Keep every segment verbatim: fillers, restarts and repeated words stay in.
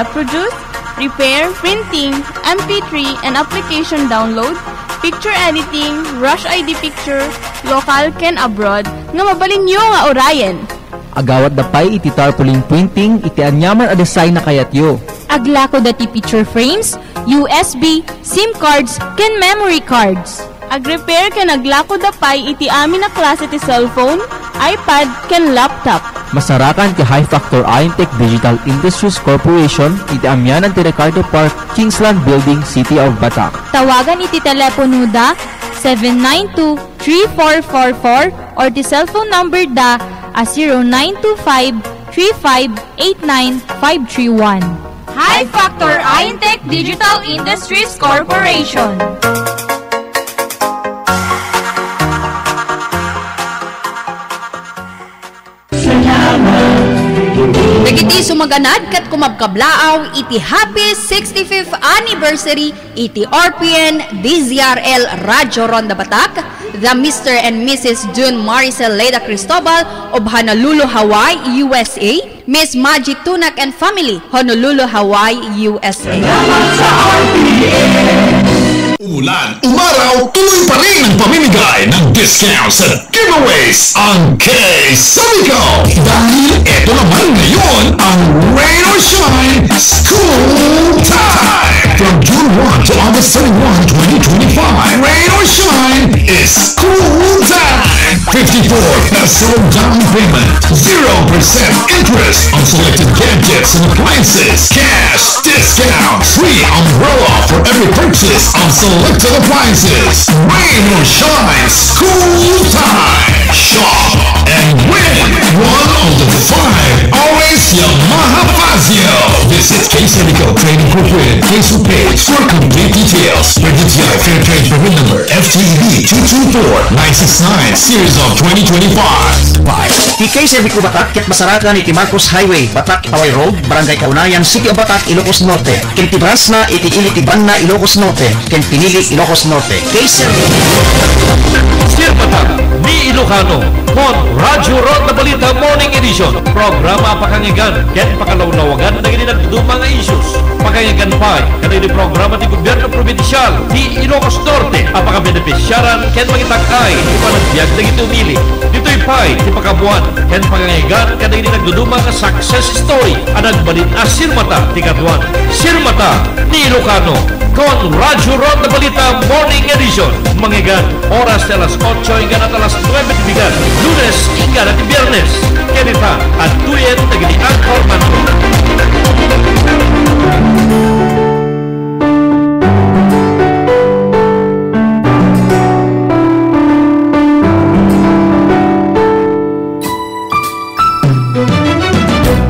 Produce, repair, printing, M P three, and application download, picture editing, rush I D picture, local ken abroad, nga mabalinyo nga urayen. Agawatda pay iti tarpaulin printing iti aniaman a design a kayatyo. Aglakoda ti picture frames, U S B, SIM cards, ken memory cards. Ag-repair ken aglakoda pay iti amin a klase ti cellphone, iPad, ken laptop. Masarakan ti High Factor Intech Digital Industries Corporation iti amianan ti Ricardo Park, Kingsland Building, City of Batak. Tawagan iti teleponoda, seven nine two, three four four four, or ti cellphone number da a zero nine two five, three five eight nine five three one. High Factor Intech Digital Industries Corporation. Dagiti sumaganad ket kumabkablaaw iti happy sixty-fifth anniversary iti R P N D Z R L Radio Ronda Batak, the Mister and Missus June Maricel Leda Cristobal of Honolulu, Hawaii, U S A, Miss Maji Tunak and family, Honolulu, Hawaii, U S A. Umulan, umaraw, tuloy pa rin ang pamimigay ng discounts at giveaways ang K Sabico. Dahil eto naman ngayon ang Rain or Shine School Time. From June one to August thirty-one, twenty twenty-five, Rain or Shine is School Time. Fifty-four peso down payment, zero percent interest on selected gadgets and appliances, cash discount, free umbrella for every purchase of selected appliances. Rain or shine, school time. Shop and win one of the five Always Yamaha Fazio. Visit K Sabico Trading Corporation Facebook page for complete details. Per D T I Fair Trade Permit Number F T E B two two four nine six nine, series of twenty twenty-five. Ti K Sabico Batak ket masarakan iti Marcos Highway, Batak, Paway Road, Barangay Kaunayan, City of Batak, Ilocos Norte. Ken ti branchna iti ili ti Banna, Ilocos Norte, ken Pinili, Ilocos Norte. K Sabico. Sirmata ni Ilocano, kon Radyo Ronda Balita Morning Edition. Programa a pakangigan ken pakalawlawagan dagiti nagduduma nga issues. Pakangigan pay kadagiti programa ti gobyerno probinsial ti Ilocos Norte a pakabenepisiaran ken mangitag-ay ti panagbiag dagiti umili. Ditoy pay ti pakaammuan ken pakangigan kadagiti nagduduma nga success story a nagbalin a sirmata ti kaduan. Sirmata ni Ilocano, kon Radyo Ronda Balita Morning Edition. Manggigan oras ti alas otso inggana ti alas nuebe ti bigat, Lunes inggana ti Biernes. Ken ita, adtoyen dagiti anchorman.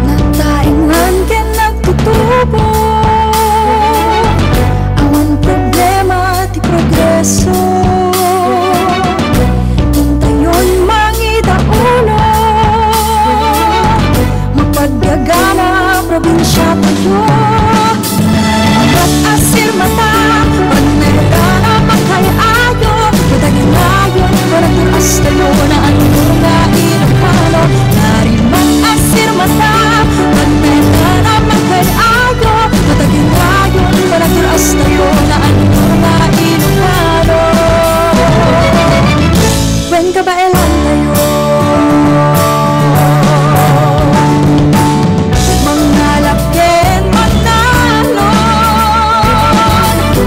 Nagtaengan ken nagtutubo. Awan problema ti progreso. Intayon mangidaulo. Mapagbiagana probinsiatayo. Mat a sirmata, pagnaetan a mangkay-ayo, mataginayon, managtur-astayo, naantur nga Ilocano. Narimat a sirmata, pagnaetan a mangkay-ayo, mataginayon, managtur-astayo, naantur nga Ilocano. Wen kabaelantayo. Mangngalap ken mannalon.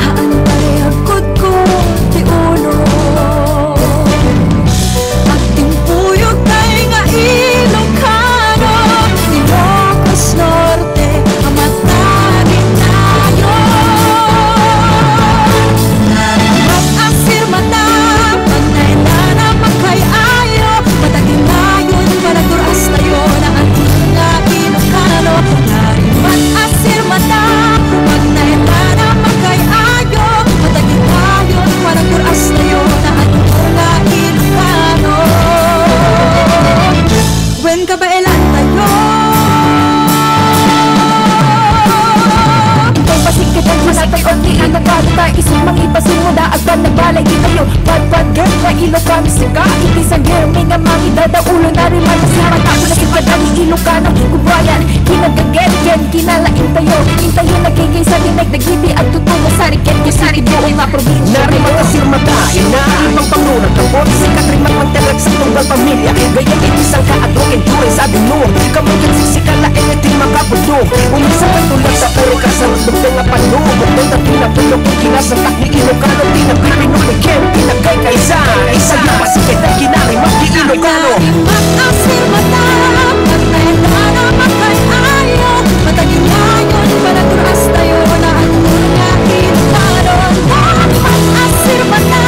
Haan pay agkudkod ti ulo. Agtimpuyogtay nga Ilocano, Ilocos Norte. Te, a mataginayon. Narimat a sirmata, pagnaetan a mangkay-ayo, mataginayon, managtur-astayo, naantur nga Ilocano. Narimat a sirmata, pagnaetan a mangkay-ayo, mataginayon, managtur-astayo, naantur nga Ilocano. Wen kabaelantayo. Kay pasigkatan, manatag-on ti inagada ta, isu mangipasimuna, agban nagbalay ditayo. Padpad ket nga Ilocano sika, iti sangirmi nga mangidadaulo, narimat a sirmata, pasigkatan, Ilocano, kubrayan, kinagaget ken kinalaing tayo. Intayo nagkikisa, dinagdagiti agtutubo, sariket, sariket, lima probinsya. Narimata, sirmata, inaari pang panguna, tapos sikat rin magmagtalak sa tunggal pamilya. Gayam iti sangka at lugin, turing sa binung. Kabukin siksikala, iti makapudong. Umisa ka tulad sa puro kasarap, bukdeng a pano, bukdeng a pinapulong, kung kinasatak ni Ilocano, pinagpipinuli, ken pinagkaykaisa. Isa na, masikit ang kinarimat ni Ilocano. Narimat a sirmata, pagtayanan a makay-ayo, mataginayon, panatur-as tayo, naantur nga Ilocano. Narimat a sirmata,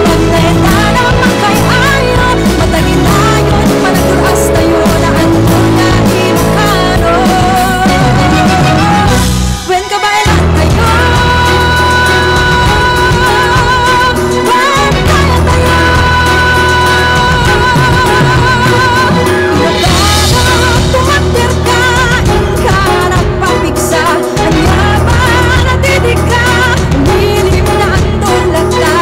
pagtayanan a makay-ayo, mataginayon, panatur-as tayo, naantur nga Ilocano. Wen kabaelan tayo, wen kaya tayo. Ilocano, tumater ka, inka nagpapigsa, ania man a didik ka, milim nga andor latta.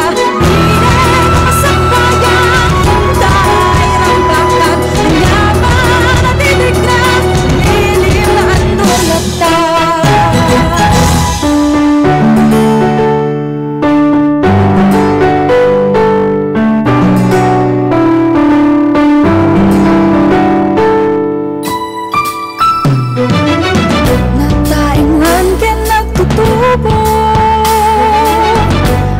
Nataengan ken nagtutubo,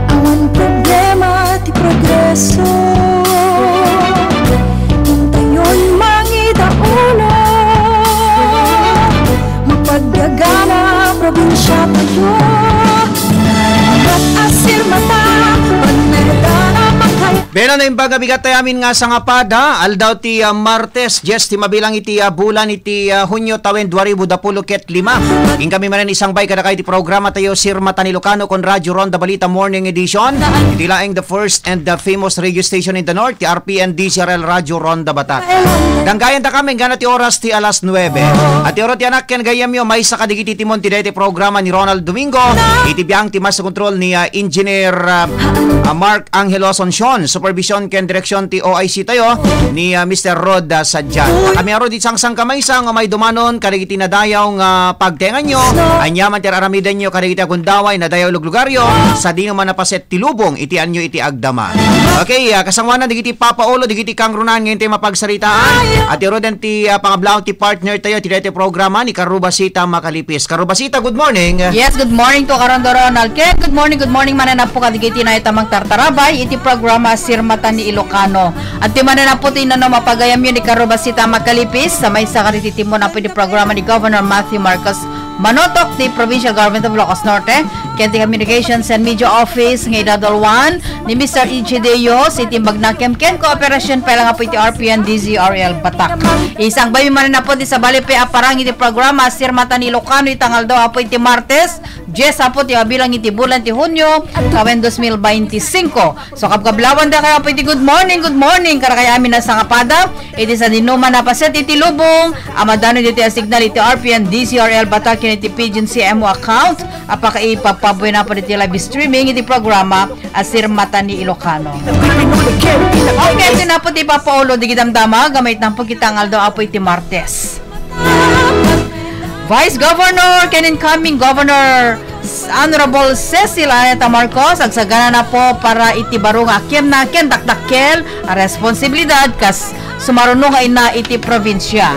awan problema ti progreso. Intayon mangidaulo, mapagdagana probinsiatayo. Mat asirmata, pagmedana makay- Bena, naimbag a bigat tayo amin nga sangapada, aldaw ti, ah, Martes, dies ti mabilang iti, ah, bulan iti, ah, Hunio tawen dua ribu dua puluh ket lima. Inkami manen isangbay kadakayo ti programa tayo, Sirmata ni Ilocano, kon Radyo Ronda Balita Morning Edition. Iti laeng the first and the famous radio station in the North, ti R P N D Z R L Radyo Ronda Batak. Danggayan ta kami, inggana ti oras ti alas nuebe. At iti oro ti anak ken gayyemyo, maysa kadigiti timon ti daytoy programa ni Ronald Domingo. Iti biang ti master control ni, ah, Engineer, ah, ah, Mark Angelo Asuncion, supervision ken direksyon ti O I C tayo ni, ah, Mister Rod, ah, Sadian. Kami aro di sangsangkamaysa nga maidumanon kadagiti nadayaw nga pagtaenganyo, ania man ti ar-aramidenyo kadagiti agundaway, nadayaw luglugaryo, sadino man a paset ti lubong iti anyo iti agdama. Okay, ah, kasangoanan dagiti papaolo, dagiti kangrunaan nga intay mapagsaritaan. At aro den ti, ah, pangablaw ti partner tayo ti daytoy programa ni Karubasita Makalipis. Karubasita, good morning. Yes, good morning to Karon Ronald. Ken, good morning, good morning manen a po kadagiti naitamang tartarabay iti programa Sirmata ni Ilocano. At ti manen a po ti nanom a pagayamyo ni Karubasita Makalipis, sa maysa kadagiti timon a po iti programa ni Governor Matthew Marcos Manotok ti Provincial Government of Ilocos Norte, ken ti Communications and Media Office nga idadalwan ni Mister Ichi Deos iti imbagna ken, ken kooperasyon pay la nga po iti R P N D Z R L Batak. Isangbay mi manen a po ti sabali pay a parang iti programa Sirmata ni Ilocano ita nga aldaw a po iti Martes, dies a po ti mabilang iti bulan ti Hunio, tawen dos mil bainti singko. So, kabkablawan dakayo a po iti good morning, good morning, kadakayo amin a sangapada. Iti sadinoman a paset iti lubong a madano ditoy a signal iti R P N D Z R L Batak ken iti Pigeon C M O account a pakaipapabuena pa ditoy live streaming iti programa a Sirmata ni Ilocano. Okay, iti na po ti papaolo dagiti damdama, gamay tampo kita nga aldaw a po iti Martes. Vice Governor ken incoming Governor Honorable Cecil Araneta Marcos, agsaganana po para iti baro nga akemna ken dakdakkel a responsibilidad kas sumaruno nga inna iti probinsya.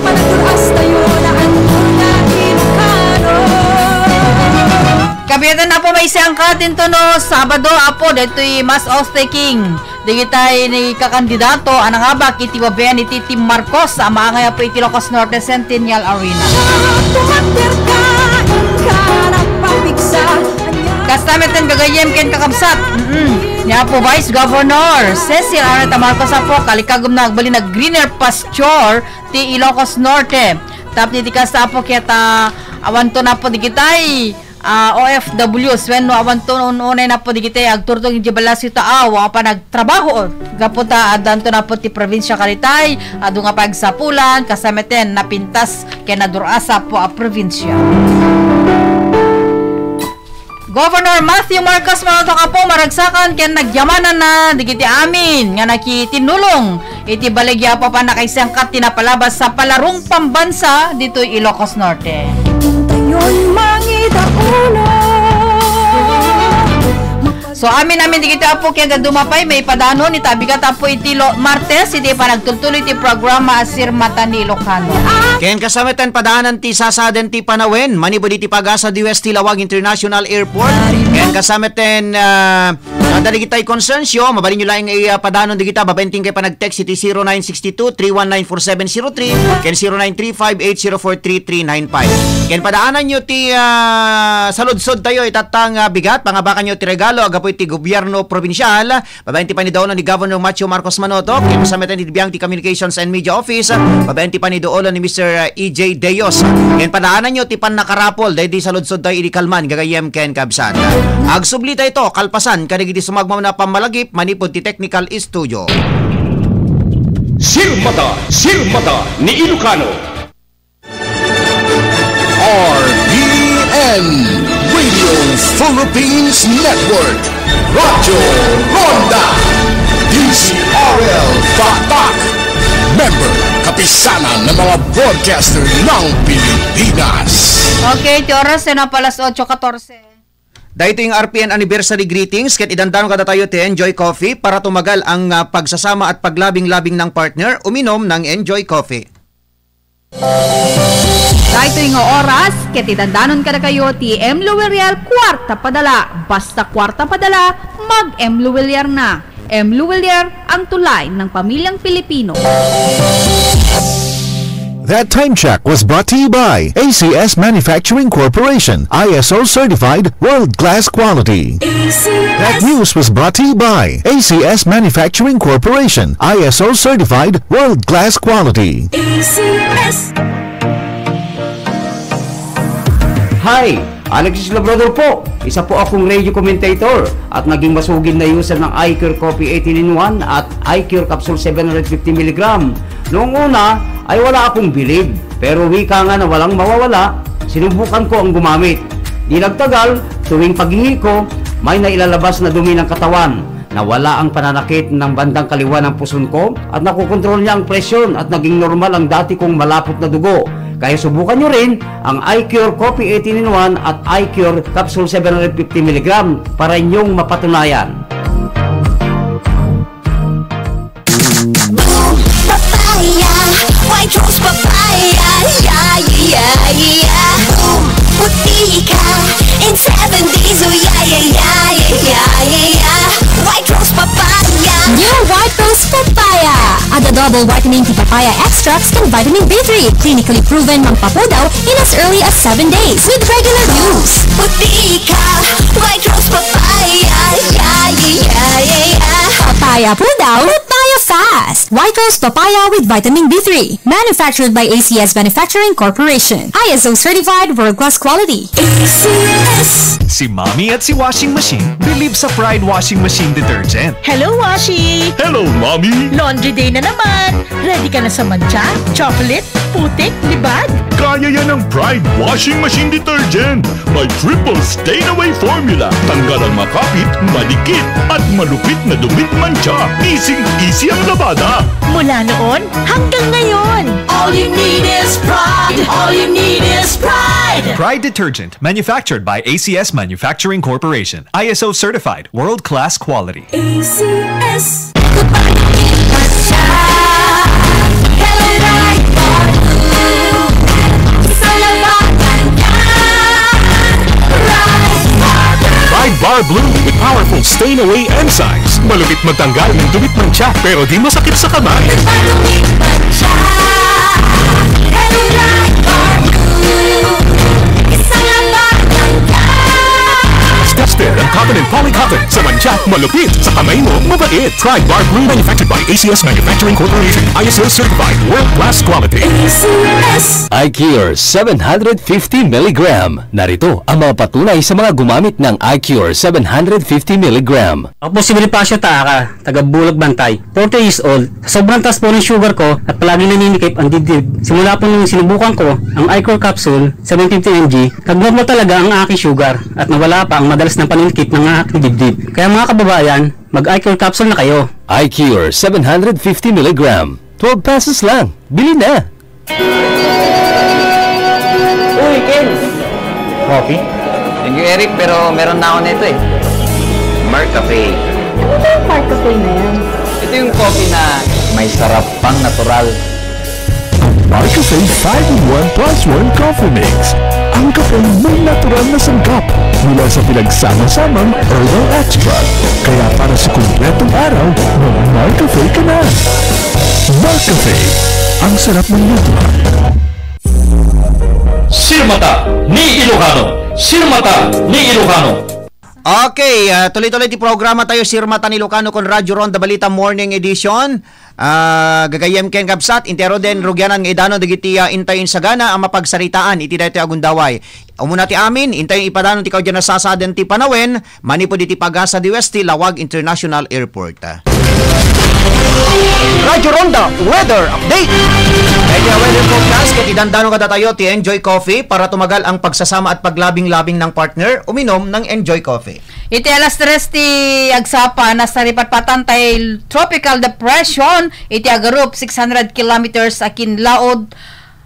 Kabiatan na po, maisiangka tinto no Sabado, Apo, daytoy mass oath taking. Dagitay ni kakandidato a nangabak iti babaen iti Team Marcos a maangay a po iti Ilocos Norte Centennial Arena. Kasta met ten gagayyem ken kakabsat. Mm-mm. Ni Apo Vice Governor Cecil Araneta Marcos a po, kalikagum na agbalin a greener pasture ti Ilocos Norte. Tapno iti kasta a po ket, ah, awanto na po dagitay ah, O F Ws wenno awanto unay na po dagitay agturtog iti balaso iti taaw a panagtrabaho. Gapu ta addanto na po ti probinsia kaditay, adu nga pagsapulan, kasta met ten napintas ken nadur-asa po a probinsia. Governor Matthew Marcos Manotok a po, maragsakan ken nagyamananna dagiti amin nga nakitinulong Iti baligya a papan nakaisengkat ti napalabas sa Palarong Pambansa ditoy Ilocos Norte. Tayon mangidauna. So, amin-amin digiti, Apo, ken dadduma pay maipadanon iti abigat, Apo, iti lo-, Martes, iti panagtultuloy ti programa a Sirmata ni Ilocano. Ken kasamaten padaanan ti sasaden ti panawen, manipud iti pag-asa di West Tilawag International Airport. Ken kasamaten, ah, Kada dagitay konsensyo, mabalinyo laeng nga ipadanon dagita babaen ti inkay panag-text iti zero nine six two, three one nine, four seven zero three ken zero nine three five, eight zero four, three three nine five. Ken padaananyo ti, ah, saludsodtayo itatta nga bigat, pangabakanyo ti regalo gapu iti gobyerno probinsial, babaen ti paniduolon ni Governor Macio Marcos Manotoc, ken kasamaten iti biang ti Communications and Media Office, babaen ti paniduolon ni Mister E J Deos. Ken padaananyo ti pannakarapol daydi saludsodtayo idi kalman, gagayyem ken kabsat. Agsubli tayo to, kalpasan kadagiti sumagmamano a pammalagip manipud ti technical studio. Sirmata, Sirmata ni Ilocano. R P N, Radio Philippines Network, Radyo Ronda, D Z R L Batak. Member, Kapisanan ng mga Broadcaster ng Pilipinas. Okay, ti oras na pala alas otso katorse. Daytoy nga R P N anniversary greetings ket idandanon kadatayo ti Enjoy Coffee para tumagal ang, ah, pagsasama at paglabing-labing ng partner, uminom ng Enjoy Coffee. Daytoy nga oras, ket idandanon kadakayo ti M Luwerial Kwarta Padala. Basta kwarta padala, mag-M Luwerial na. M Luwerial, ang tulay ng pamilyang Pilipino. That time check was brought to you by A C S Manufacturing Corporation, I S O certified, world-class quality. That news was brought to you by A C S Manufacturing Corporation, I S O certified, world-class quality. A C S. Hi! Alexis Labrador po. Isa po akong radio commentator at naging masugid na user ng iCure Coffee eighteen in one at iCure Capsule seven hundred fifty milligram. Noong una ay wala akong bilib, pero wika nga na walang mawawala, sinubukan ko ang gumamit. Di nagtagal, tuwing paghingi ko, may nailalabas na dumi ng katawan. Nawala ang pananakit ng bandang kaliwa ng puson ko at nakokontrol niya ang presyon at naging normal ang dati kong malapot na dugo. Kaya subukan nyo rin ang iCure Coffee eighteen in one at iCure Capsule seven hundred fifty milligram para inyong mapatunayan. Papaya, White Rose Papaya, yeah, yeah, yeah. Puti ka in seven days, oh yeah, yeah, yeah, yeah, yeah, yeah. White Rose Papaya. New White Rose Papaya. Add a double vitamin T papaya extracts and vitamin B three. Clinically proven mangpapudaw in as early as seven days with regular use. Puti ka, White Rose Papaya. Yeah, yeah, yeah, yeah, yeah. Papaya pudaw, papaya fast. White Rose Papaya with vitamin B three. Manufactured by A C S Manufacturing Corporation. I S O certified world-class quality. A C S. Si Mommy at si Washing Machine believe sa Pride Washing Machine Detergent. Hello, Washi! Hello, Mommy! Laundry day na naman! Ready ka na sa mantsa, chocolate, putik, libag? Kaya yan ng Pride Washing Machine Detergent! May triple stain away formula. Tanggal ang makapit, madikit, at malupit na dumit mantsa. Easy-easy ang labada. Mula noon hanggang ngayon. All you need is Pride. All you need is Pride. Pride Detergent, manufactured by A C S Manufacturing Corporation. I S O certified, world-class quality. A C S. Pride Bar Blue with powerful stain away enzymes. Malupit magtanggal ng dumit mantsa pero di masakit sa kamay. Tested ang cotton and polycotton. Sa mantsa, malupit. Sa kamay mo, mabait. Pride Bar Blue, manufactured by A C S Manufacturing Corporation. I S O certified, world class quality. A C S. iCure seven hundred fifty milligram. Narito ang mga patunay sa mga gumamit ng iCure seven hundred fifty milligram. Ako po si Bonifacio Taaka, taga Bulag Bantay, forty years old. Sa sobrang taas po ng sugar ko at palaging naninikip ang dibdib. Simula po nung sinubukan ko ang iCure Capsule, seven fifty M G, nagnormal talaga ang aking sugar at nawala pa ang madalas ng paninikip Ng aking dibdib. Kaya mga kababayan, mag-I Cure capsule na kayo. I Cure seven hundred fifty milligram. Twelve pesos lang. Bili na! Uy, Ken! Coffee? Thank you, Eric, pero meron na ako nito eh. Marcafe. Ano ba yung Marcafe na yan? Ito yung coffee na may sarap pang natural. Ang Marcafe five-in-one plus one Coffee Mix. Ang kapeng may natural na sangkap mula sa pinagsama-samang herbal extract. Kaya para sa kumpletong araw, mag-Marcafe ka na. Marcafe, ang sarap ng natural. Sirmata ni Ilocano. Sirmata ni Ilocano. Okay, ah, tuloy-tuloy ti programa tayo, Sirmata ni Ilocano, kon Radyo Ronda Balita Morning Edition. Ah, gagayyem ken kabsat, intay ruden rugianan nga idanon dagiti, ah, intay insagana a mapagsaritaan iti daytoy a gundaway. Umuna ti amin, intay ipadanon ti kaudyan a sasaaden ti panawen, manipud iti Pagasa Diwes ti Laoag International Airport. Radyo Ronda Weather Update. Iti weather forecast, ket idandano kadatayo ti Enjoy Coffee para tumagal ang pagsasama at paglabing-labing ng partner, uminom ng Enjoy Coffee. Iti alas tres ti agsapa, nasaripatpatan tay tropical depression iti agarup six hundred kilometers a kinlaod,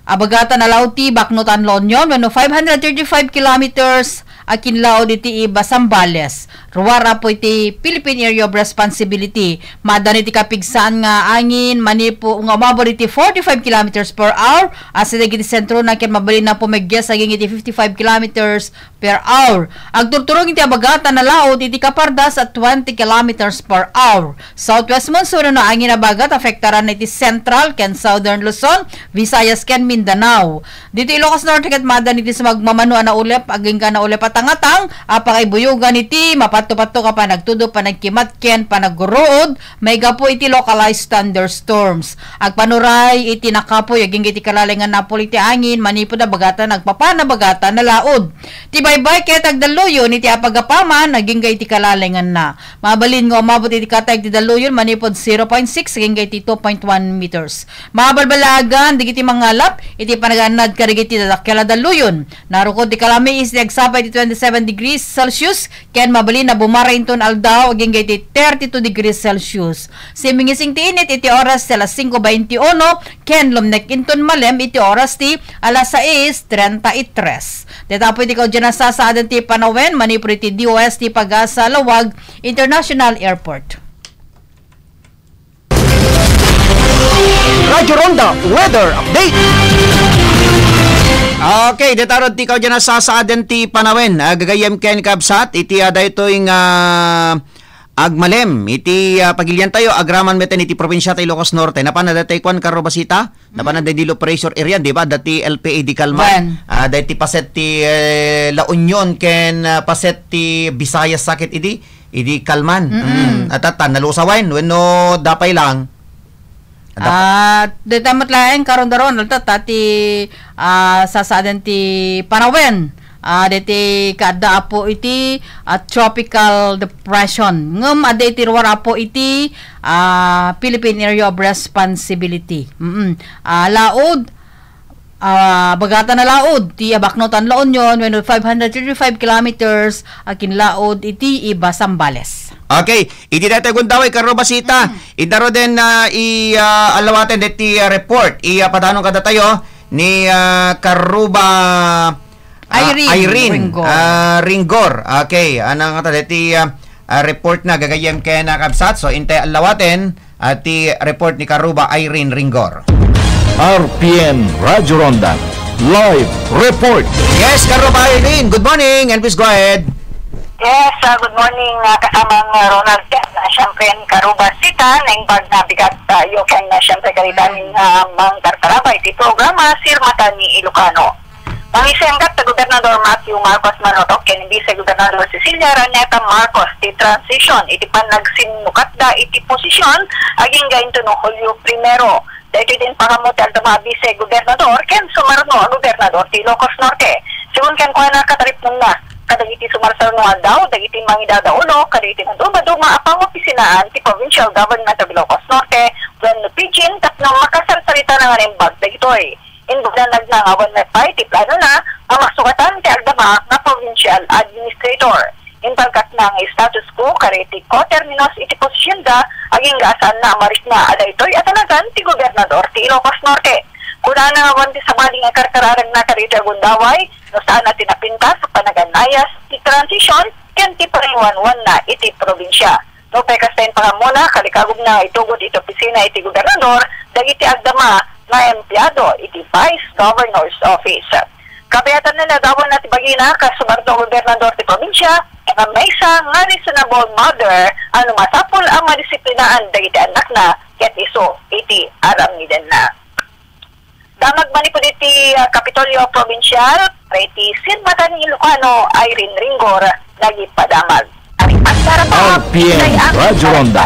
abagatan a laod ti Baknotan, La Union, wenno five hundred thirty-five kilometers a kinlaod iti iba, Zambales. Ruar apo iti Philippine Area of Responsibility. Maaddaan iti kapigsaan nga angin, manipu-, nga umabot iti forty-five kilometers per hour, a sideg iti sentrona ken mabalinna pumigges aging iti fifty-five kilometers per hour. Agturturong iti abagatan a laod iti kapardas a twenty kilometers per hour. Southwest monsoon wenno angin a bagat afektaran iti Central ken Southern Luzon, Visayas ken Mindanao. Ditoy Ilocos Norte ket maaddaan iti sumagmamano a naulep, agingga naulep a tangatang, a pakaibuyogan iti mapatopattok a panagtudo, panagkimat ken panagruruod, maigapu iti localized thunderstorms. Agpanuray iti nakapuy agingga iti kalalengan a puli ti angin manipud abagatan agpapan abagatan a laod. Ti baybay ket agdalluyon iti apagapaman agingga iti kalalenganna. Mabalin nga umabot iti katay ti dalluyon manipud zero point six agingga iti two point one meters. Mabalbalagan dagiti mangalap iti panagannad kadagiti dadakkel a dalluyon. Narukod ti kalamiis ti agsapa iti twenty-seven degrees Celsius ken mabalin a bumara inton aldaw agingga iti thirty-two degrees Celsius. Simingising ti init iti oras ti alas singko baintiuno ken lumnek inton malem iti oras ti alas sais treinta y tres. Dayta apo iti kaudyan a sasaaden ti panawen manipud iti D O S ti Pagasa Laoag International Airport. Radyo Ronda Weather Update. Okay, dayta rod ti kaudyan a sasaaden ti panawen. Ah, gagayyem ken kabsat, iti, ah, daytoy nga agmalem iti, ah, pagilian tayo, agraman metten iti probinsia ta Ilocos Norte. Napan na daytoy kuan, Carlo Basita? Napan na daydi low pressure area, di ba? Dati L P A di Calman. Wen. Ah, daydi paset ti, eh, La Union ken, ah, paset ti Visayas sakit idi. Idi kalman. Mm-mm. Mm. At, at, nalusawen, wenno dapay lang. Dap- Ah, deta met laeng karon daron, alta, ta ti, ah, sasaaden ti panawen. Ah, deti kaadda apo iti, ah, tropical depression. Ngem adda iti ruar apo iti, ah, Philippine Area of Responsibility. Mm-mm. Ah, laod, ah, bagatan a laod ti abaknotan La Union wenno five hundred thirty-five kilometers a kinlaod iti iba Zambales. Okay, iti daytoy gundaway, Carlo Basita, mm, idaro den, ah, i, ah, alawaten deti, ah, report. I, ah, padanon kadatayo ni, ah, Karuba, ah, Irene Irene, Ringgor. Ah, Ringgor. Okay, ano nga ta deti, ah, ah, report na gagayyem ken, ah, kabsat. So, intay alawaten, ah, ti report ni Karuba Irene Ringgor. R P N Radyo Ronda, live report. Yes, Karuba Irene, good morning and please go ahead. Yes, ah, good morning, ah, kasamang, ah, Ronald. Yes, ah, siyempre, ang Karuba Sita, naimbag na bigat, ah, iyo ken, ah, siyempre, karitan, mm, ah, Mang Tartarabay, ti programa, Sirmata ni Ilocano. Mangisenggat ti Gobernador Matthew Marcos Manotoc ken Vice Gobernador Cecilia Araneta Marcos ti transition iti panagsinnukatda iti posisyon agingga inton Hulio primero. Daytoy din pangammo ti aldaw a Vice Gobernador ken sumarno a Gobernador ti Ilocos Norte. Sigun kenkuana, kataripnongna kadagiti sumarsarno nga aldaw dagiti mangidadaulo kadagiti naduma-duma a pangopisinaan ti Provincial Government of Ilocos Norte wenno PGIN tapno makasarsaritana nga naimbag dagitoy. Inbagana nga awan met pay ti planona nga masukatan ti agdama nga provincial administrator. Intalkasna nga status quo kadagiti co-terminos iti posisionna agingga a saanna a marikna a daytoy a talagan ti gobernador ti Ilocos Norte. Kunana nga awan ti sabali nga karkararagna kadagiti agundaway no saanna ti napintas a panagan-ayas ti transition ken ti pangiwanwanna iti probinsia. Nupay kasta, impammuna, kalikagubna nga itugod iti opisina iti gobernador dagiti agdama nga empleado iti Vice Governor's Office. Kabayatan, nadawatna ti bagina, kas sumarno a gobernador ti probinsia, nga maysa nga reasonable mother a no masapul a madisiplinaan dagiti annakna ket isu iti aramidenda. Damag manipud iti, ah, Kapitolyo Probinsial, iti Sinmatan Ilocano, Irene Ringgor, nagipadamag. Ari, agdara pa, R P N Radyo Ronda.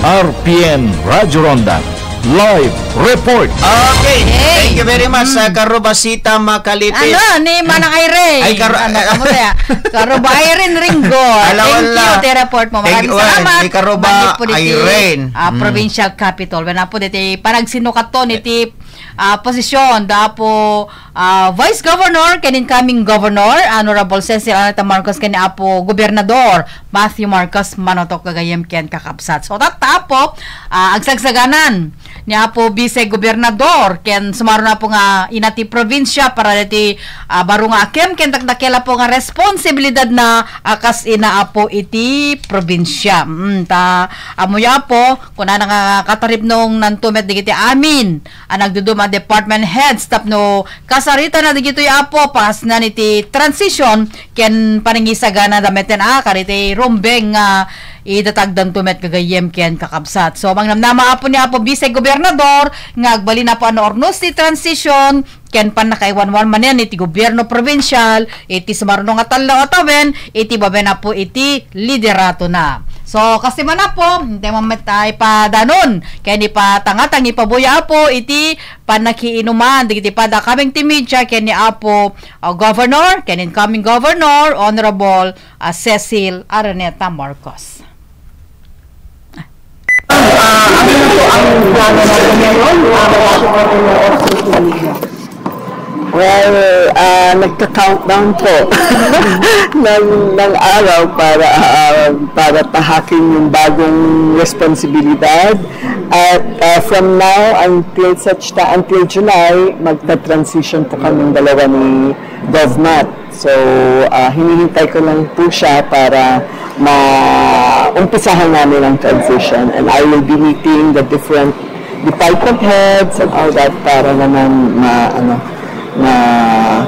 R P N Radyo Ronda. Live report. Okay. Hey. Thank you very much, ah, Karubasita Makalipit. Ano, ni Manang Irene? Ay, Karu-, Ano, kamu tayo? Karuba Irene Ringgor. Ala, Thank wala. you, ti report mo. Thank Maraming you, salamat. ni Karuba Manipud iti, Irene. ah, Mm. Provincial Capitol. Wen apo diti panagsinukaton iti, ah, posisyon da apo, ah, Vice Governor ken incoming Governor, Honorable Cecil Araneta Marcos, ken apo Gobernador Matthew Marcos Manotok gagayem ken kakabsat. So, tatta apo, ah, agsagsaganan ni apo Vice Gobernador ken sumaruno apo nga ina ti probinsia para diti, ah, baro nga akem ken dakdakkel apo nga responsibilidadna a kas ina apo iti probinsia. Mm, ta, ammoyo apo, kunana nga kataripnongnanto met dagiti amin a nagduduma a department heads tapno kasaritana dagitoy apo, pakasnan iti transition ken panangisaganada metten a kadagiti rumbeng nga idatagdanto met gagayyem ken kakabsat. So, mangnamnama apo ni apo Vice Gobernador nga agbalin apo a naurnos ti transition ken pannakaiwanwan manen iti gobierno probinsial iti sumaruno nga tallo a tawen iti babaen apo iti lideratona. So, kastoy man apo, intay man met a ipadanon ken ipatangatang ipabuya apo iti pannakiinuman dagiti pada coming ti media ken ni apo, uh, Governor ken incoming Governor, Honorable, uh, Cecil Araneta Marcos. Ah, ano na po ang plano natin ngayon? Ah, wala po kami ng off social media. Well, ah, nagka-countdown po ng, ng araw para, ah, para tahakin yung bagong responsibilidad. At, ah, from now until such ta-, until July, magta-transition po kaming dalawa ni Govmat. So, ah, hinihintay ko lang po siya para maumpisahan namin ang transition. And I will be meeting the different department heads and all that para naman ma-, ano, ma-,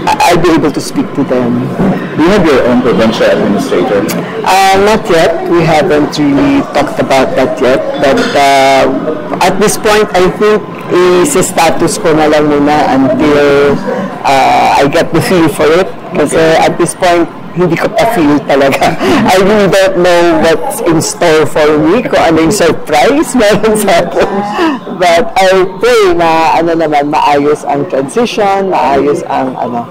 I-, I'll be able to speak to them. Do you have your own provincial administrator? Uh, not yet. We haven't really talked about that yet. But, uh, at this point, I think i-status ko na lang muna until, uh, I get the feel for it. Kasi at this point, hindi ko pa feel talaga. I really don't know what's in store for me, kung ano yung surprise meron sa akin. But I pray na, ano naman, maayos ang transition, maayos ang, ano,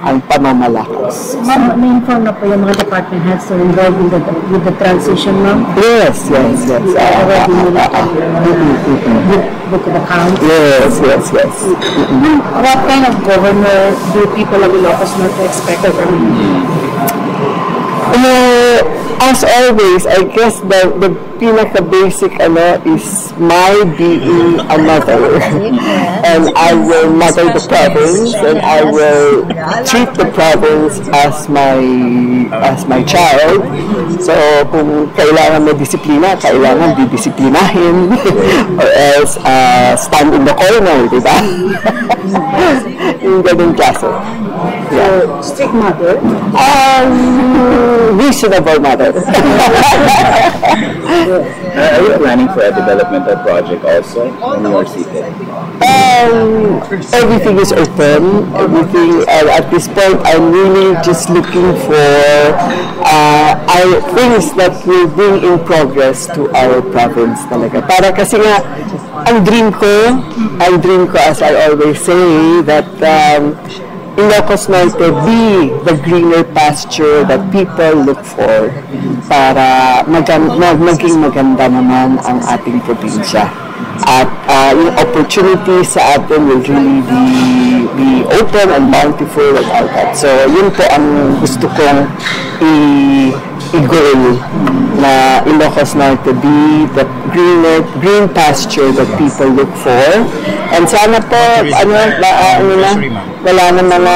ang pamamalakas. Ma'am, na-inform na po yung mga department heads to involve in the, with the transition, ma'am? Yes, yes, yes. Ah, ah, ah, ah. Mm, mm, mm. With, with the council? Yes, yes, yes. Mm, mm. Ma'am, what kind of governor do people of Ilocos Norte expect from you? Uh, as always, I guess the, the pinaka-basic, ano, is my being a mother. And I will mother the province, and I will treat the province as my, as my child. So, kung kailangan may disiplina, kailangan didisiplinahin. Or else, uh, stand in the corner, di ba? Yung ganun klase. Yeah. So, strict mother? Um, reasonable mother. Uh, are you planning for a developmental project also when you are seated? Um, everything is open. Everything, uh, at this point, I'm really just looking for, uh, uh, things that will bring in progress to our province talaga. Para kasi nga, ang dream ko, ang dream ko, as I always say, that, um, Ilocos Norte be the greener pasture that people look for para magam-, mag-, maging maganda naman ang ating probinsya. At, ah, yung opportunity sa atin will really be be open and bountiful and all that. So, yun po ang gusto kong i- i-goal na Ilocos Norte be the green, green pasture that people look for. And sana po, ano, ba, ah, ano na, wala na mga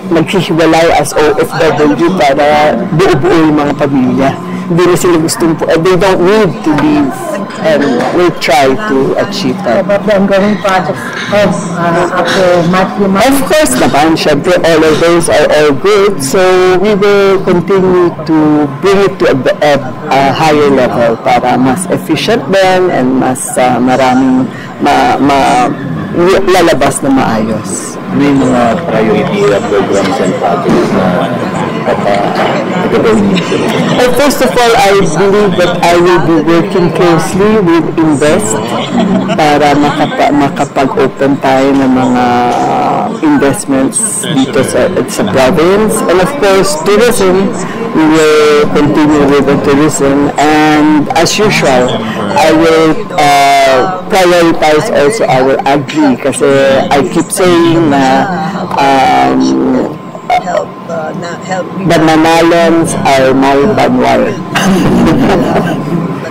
naghihiwalay as O F W para buo-buo yung mga pamilya. Hindi na sila gustong po, eh, they don't need to leave, and we'll try to achieve that. About the ongoing projects of, uh, Apo Matthew Of course naman, syempre, all of those are all good. So, we will continue to bring it to a, a, a higher level para mas efficient din and mas, uh, maraming ma, ma, lalabas na maayos. Ano yung mga priority, uh, programs and projects na papa-, gagawin ninyo? Well, first of all, I believe that I will be working closely with Invest para makapa-, makapag-open tayo ng mga investments dito sa, sa province. And of course, tourism, we will continue with the tourism. And as usual, I will, uh, prioritize also our agri kasi I keep saying na, um, the Manalans are my banwar.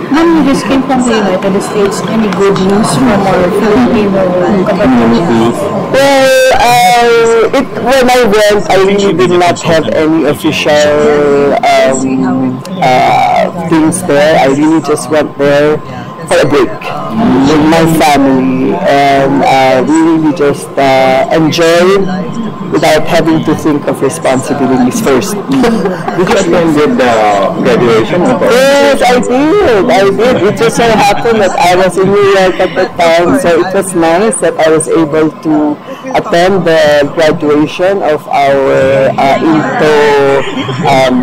Ma'am, you just came from the United States. Any good news from our Filipino community? Well, uh, it, when I went, I really did not have any official, um, uh, things there. I really just went there for a break with my family, and, uh, we really just, uh, enjoy without having to think of responsibilities first. Did you attend the graduation of our Yes, I did. I did. It just so happened that I was in New York at that time, so it was nice that I was able to attend the graduation of our, uh, into, um,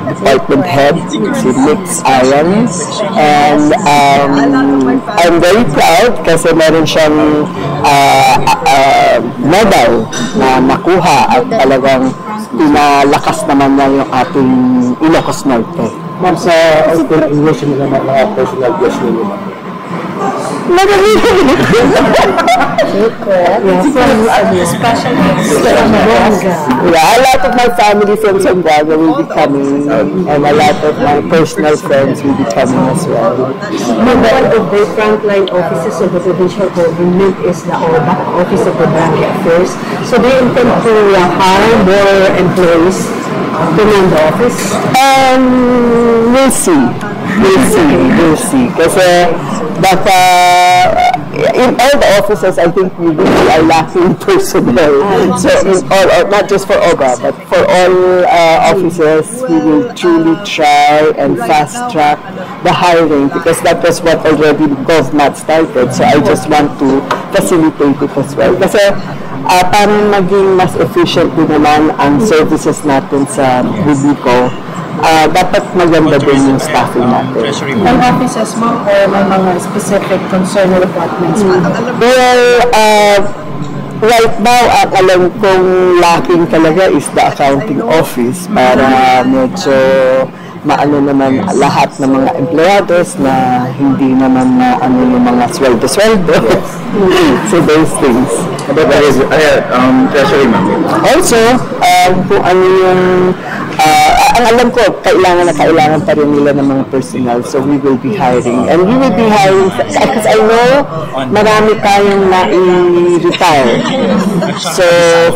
department head, si Mix Ayan. And, um, I'm very proud kasi meron siyang, uh, uh, uh, medal na nakuha at talagang pinalakas naman niya yung ating Ilocos Norte. Ma'am, sa outdoor english, may mga, mga personal guest ninyo, ma'am? Marami. Yeah, from, ano, special guest. Yeah, a lot of my family from Zamboanga will be coming, and a lot of my personal friends will be coming as well. One of the frontline offices of the provincial government is the OBA, Office of the Barangay Affairs. So do you intend to, uh, hire more employees to man the office? Um, we'll see. We'll see. We'll see. Kasi baka, in all the offices, I think we really are lacking personnel. So in all, uh, not just for OBA, but for all, uh, offices, we will truly try and fast track the hiring because that was what already GovMat started. So I just want to facilitate it as well. Kasi, uh, para maging mas efficient din naman ang services natin sa publiko, uh, dapat maganda din yung staffing natin. All offices, ma'am, or may mga specific concern or departments, ma'am? Well, uh, right now, ang alam kong lacking talaga is the accounting office para medyo maano naman lahat ng mga empleyados na hindi naman maano yung mga sweldo-sweldo. So those things. About the res-, ay, um, treasury, ma'am. Also, um, kung ano yung, uh, ang alam ko, kailangan na kailangan pa rin nila ng mga personnel. So we will be hiring. And we will be hiring, because I know marami tayong nai-retire. So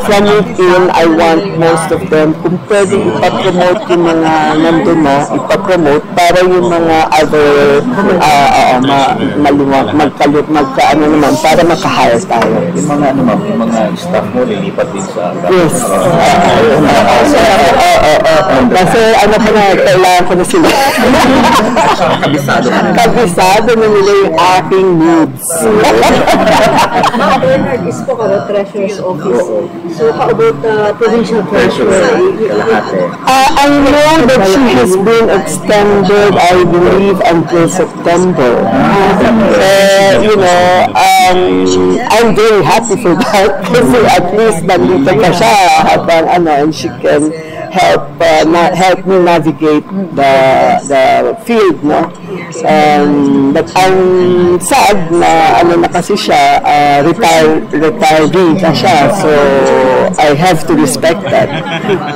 from within, I want most of them, kung pwede ipapromote yung mga nandun na, ipapromote para yung mga other, ah, oo, ma-, maluwag, magkalu-, magkaano naman, para maka-hire tayo. Yung mga ano, ma'am, yung mga staff mo, lilipat din sa Yes. Oo, oo, oo, oo. Kasi ano ko na, kailangan ko na sila. Kabisado ka na. Kabisado na nila yung aking needs. Ma'am, Bernard, you spoke about treasurer's office. So, how about, uh, provincial treasurer? Kalahati. Uh, I know that she has been extended, I believe, until September. Uh, you know, um, I'm very happy for that kasi at least nandito pa siya habang ano, and she can help, uh, na, help me navigate the the field, no? Um, but ang sad na ano na kasi siya, uh, retire, retiree na siya. So, I have to respect that.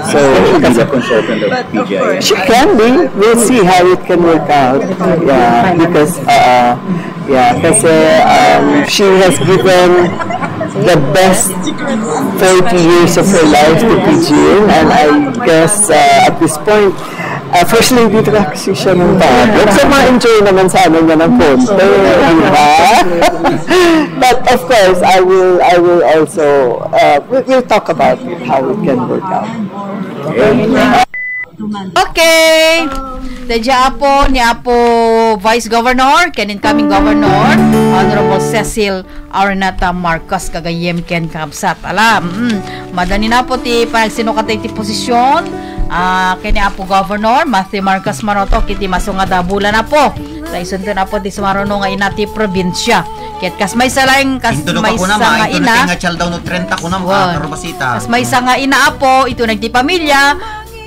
So, Can she be the consultant of P G I S? She can be. We'll see how it can work out. Yeah, because uh, yeah, kasi um, she has given the best forty years of her life to P G I S, and I guess uh, at this point, uh, first lady na kasi siya ng public. So, ma-enjoy naman sana niya ng konti, di ba? But of course, I will, I will also, uh, we, we'll talk about it, how it can work out. Okay. Daydiay apo ni Apo Vice Governor, ken incoming Governor, Honorable Cecil Araneta Marcos, gagayyem ken kakabsat. Ala, mm, madani na po ti panagsinukatay ti posisyon, ah, ken ni Apo Governor Matthew Marcos Manotok iti masunga a bulan na po. Ta isunto na po ti sumaruno nga ina ti probinsya. Ket kas maysa laeng, kas Intulog ako na, maysa nga ma, intulog ina. Nga Chaldaw no trenta ko na, Wen. Karubasita. Kas maysa nga ina apo, ito nagdi pamilya,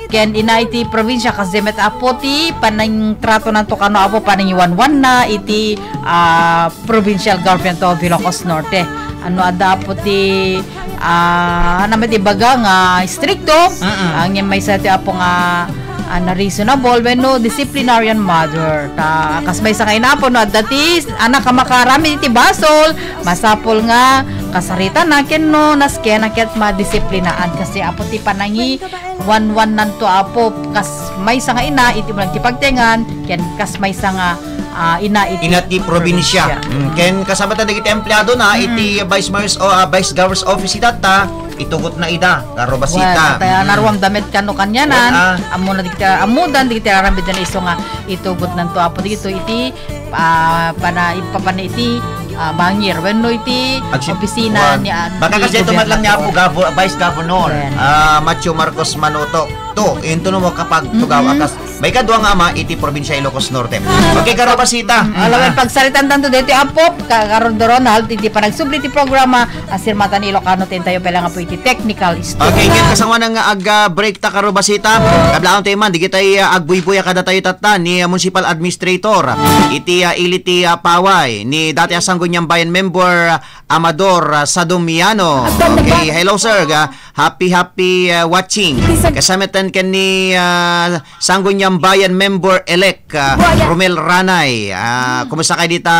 ken ina iti probinsya, kas demet apo ti panangtrato nanto kano apo, panangiwanwanna iti ah, provincial government of Ilocos Norte. Ano adda apo ti ah, ano met ibaga nga istrikto, Mm-mm. ang yan maysa ti apo nga ah, na reasonable wenno disciplinarian mother. Ta, kas maysa nga ina apo no adda ti anak a makaramid iti basol, masapul nga kasarita na ken no nasken na ket madisiplinaan kasi apo ti panangi wanwan nanto apo kas maysa nga ina iti ulag ti pagtengan ken kas maysa nga ah, ina iti Ina ti probinsya. Mm, ken kasama ta dagiti empleado na iti Vice Mayor's o ah, Vice Governor's Office itatta, itugot na ida, Karubasita. Well, kaya naruam damet kano kanyanan, Wen, ah. Amo na dikita, amudan dikita aramid na iso nga itugot nanto apo dito iti ah, pana ipapana iti ah, bangir wenno iti Agsi- opisina Wan. ni ah, Baka ni kasi ito man lang ni Apo Gobernador. Gavo, Vice Governor, Wen. ah, Matthew Marcos Manotok. To, intuno mo kapag tugaw akas. May kadua nga ama iti probinsya Ilocos Norte. Okay, Karubasita. Alawen pagsaritan tanto dito apo, ka Karon Ronald, iti panagsubli ti programa, asirmatan ni Ilocano, tintayo pala nga po iti technical studio. Okay, ket kasangwanan nga aga-break ta, Karubasita. Kablaon tayo man, digitay ah, agbuybuya kadatayo tatta ni ah, Municipal Administrator iti ah, ili ti ah, Paway ni dati a Sangguniang Bayan member ah, Amador ah, Sadomiano. Okay, hello sir. Ah, happy happy ah, watching. Kasamatan ken ni ah, Sangguniang Bayan member elect ah, Romel Ranay. Ah, kumusta kayo dita?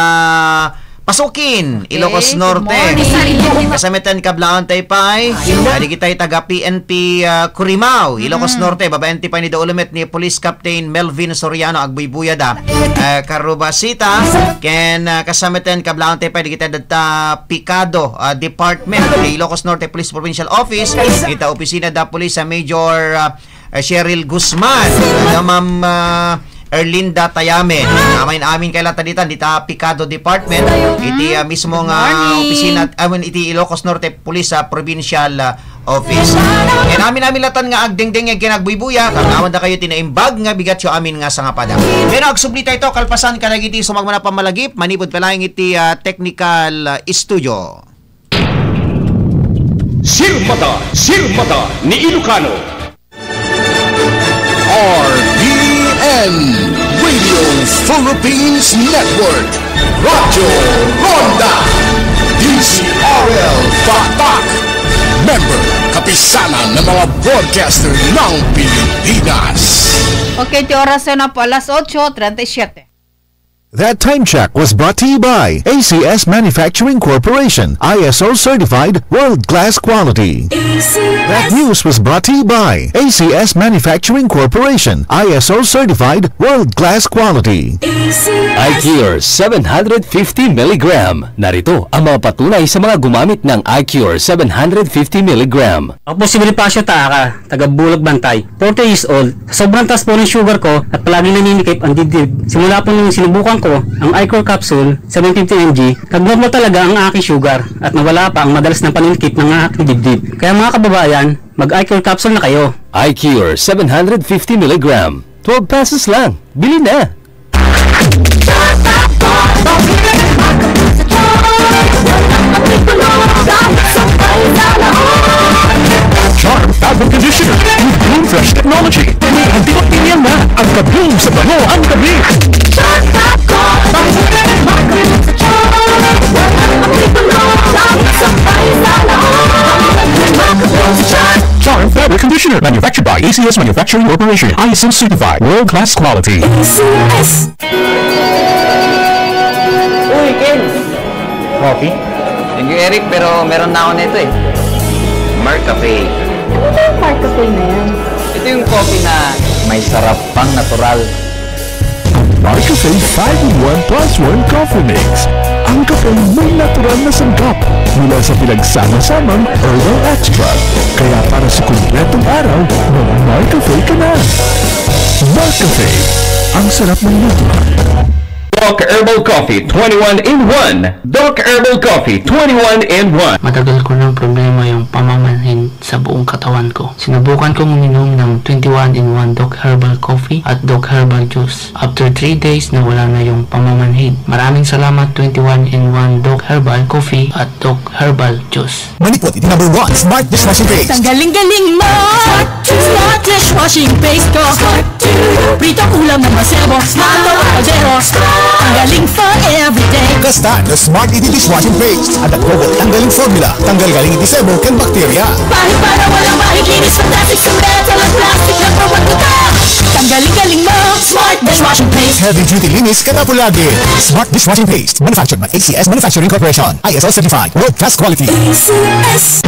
Pasukin, Ilocos Good Norte. morning. Kasamatan kablaon tayo pay. Kadi kitay taga P N P ah, Curimao, Ilocos Norte. Babaen ti pay ni Daulumet ni Police Captain Melvin Soriano, agbuybuya da. Ah, Karubasita, ken ah, kasamatan kablaon tayo pay, di kita data Picado ah, Department, di Ilocos Norte Police Provincial Office, ita opisina da Police sa Major ah, ah, Cheryl Guzman, ano, Ma'am ah, Erlinda Tayamen. Amin-amin kay lata ditan, dita Picado Department, iti ah, mismo nga Morning. Opisina, amin iti Ilocos Norte Police sa Provincial ah, Office. Ken amin-amin latan nga agdengdeng nga kinagbuybuya, kagawanda kayo ti naimbag nga bigat yo amin nga sangapada. Pero agsubli tayo to, kalpasan kadagiti sumagmana pamalagip, manipud palaing iti ah, technical ah, studio. Sirmata, Sirmata ni Ilocano. R P N Radio Philippines Network, Radyo Ronda, D Z R L Batak. Member, Kapisanan ng mga Broadcaster ng Pilipinas. Okay, ti oras na po alas otso treinta y siete. That time check was brought to you by A C S Manufacturing Corporation, I S O certified, world class quality. That news was brought to you by A C S Manufacturing Corporation, I S O certified, world class quality. iCure seven hundred fifty milligram. Narito ang mga patunay sa mga gumamit ng iCure seven hundred fifty milligram. Ako po si Bonifacio Taaka, taga Bulag Bantay, forty years old. Sa sobrang taas po ng sugar ko at palaging naninikip ang dibdib. Simula po nung sinubukan ko ang iCore Capsule seven fifty M G, nag-normal talaga ang aking sugar at nawala pa ang madalas na paninikip ng aking dibdib. Kaya mga kababayan, mag-iCore Capsule na kayo. iCure seven hundred fifty milligram. Twelve pesos lang. Bili na! Charm Advent Conditioner with Bloom Fresh Technology. May antibacterial na ang ka-bloom sa bango ang gabi. Charm Fabric Conditioner, manufactured by A C S Manufacturing Corporation, I S O certified, world-class quality. A C S. Uy, Ken! Coffee? Thank you, Eric, pero meron na ako nito eh. Marcafe. Ano ba yung Marcafe na yan? Ito yung coffee na may sarap pang natural. Ang Marcafe five-in-one plus one Coffee Mix. Ang kapeng may natural na sangkap mula sa pinagsama-samang herbal extract. Kaya para sa kumpletong araw, mag-Marcafe ka na. Marcafe, ang sarap ng natural. Doc Herbal Coffee twenty-one in one. Doc Herbal Coffee twenty-one in one. Matagal ko nang problema yung pamamanhid sa buong katawan ko. Sinubukan kong uminom ng twenty-one in one Doc Herbal Coffee at Doc Herbal Juice. After three days, nawala na yung pamamanhid. Maraming salamat, twenty-one in one Doc Herbal Coffee at Doc Herbal Juice. Manipot iti number one smart dishwashing paste. Tanggaling-galing mo! Smart dishwashing paste ko. Prito ulam na masebo, mato kaldero. Tanggaling for everyday. Kasta no smart iti dishwashing paste. Adda proven tanggaling formula. Tanggal galing iti sebo ken bakterya. Bahid para walang bahid, linis, fantastic, sa metal at plastic na pagkuta. Tanggaling-galing mo! Smart dishwashing paste. Heavy duty linis kada pulagi. Smart dishwashing paste. Manufactured by A C S Manufacturing Corporation. I S O certified. World class quality. A C S.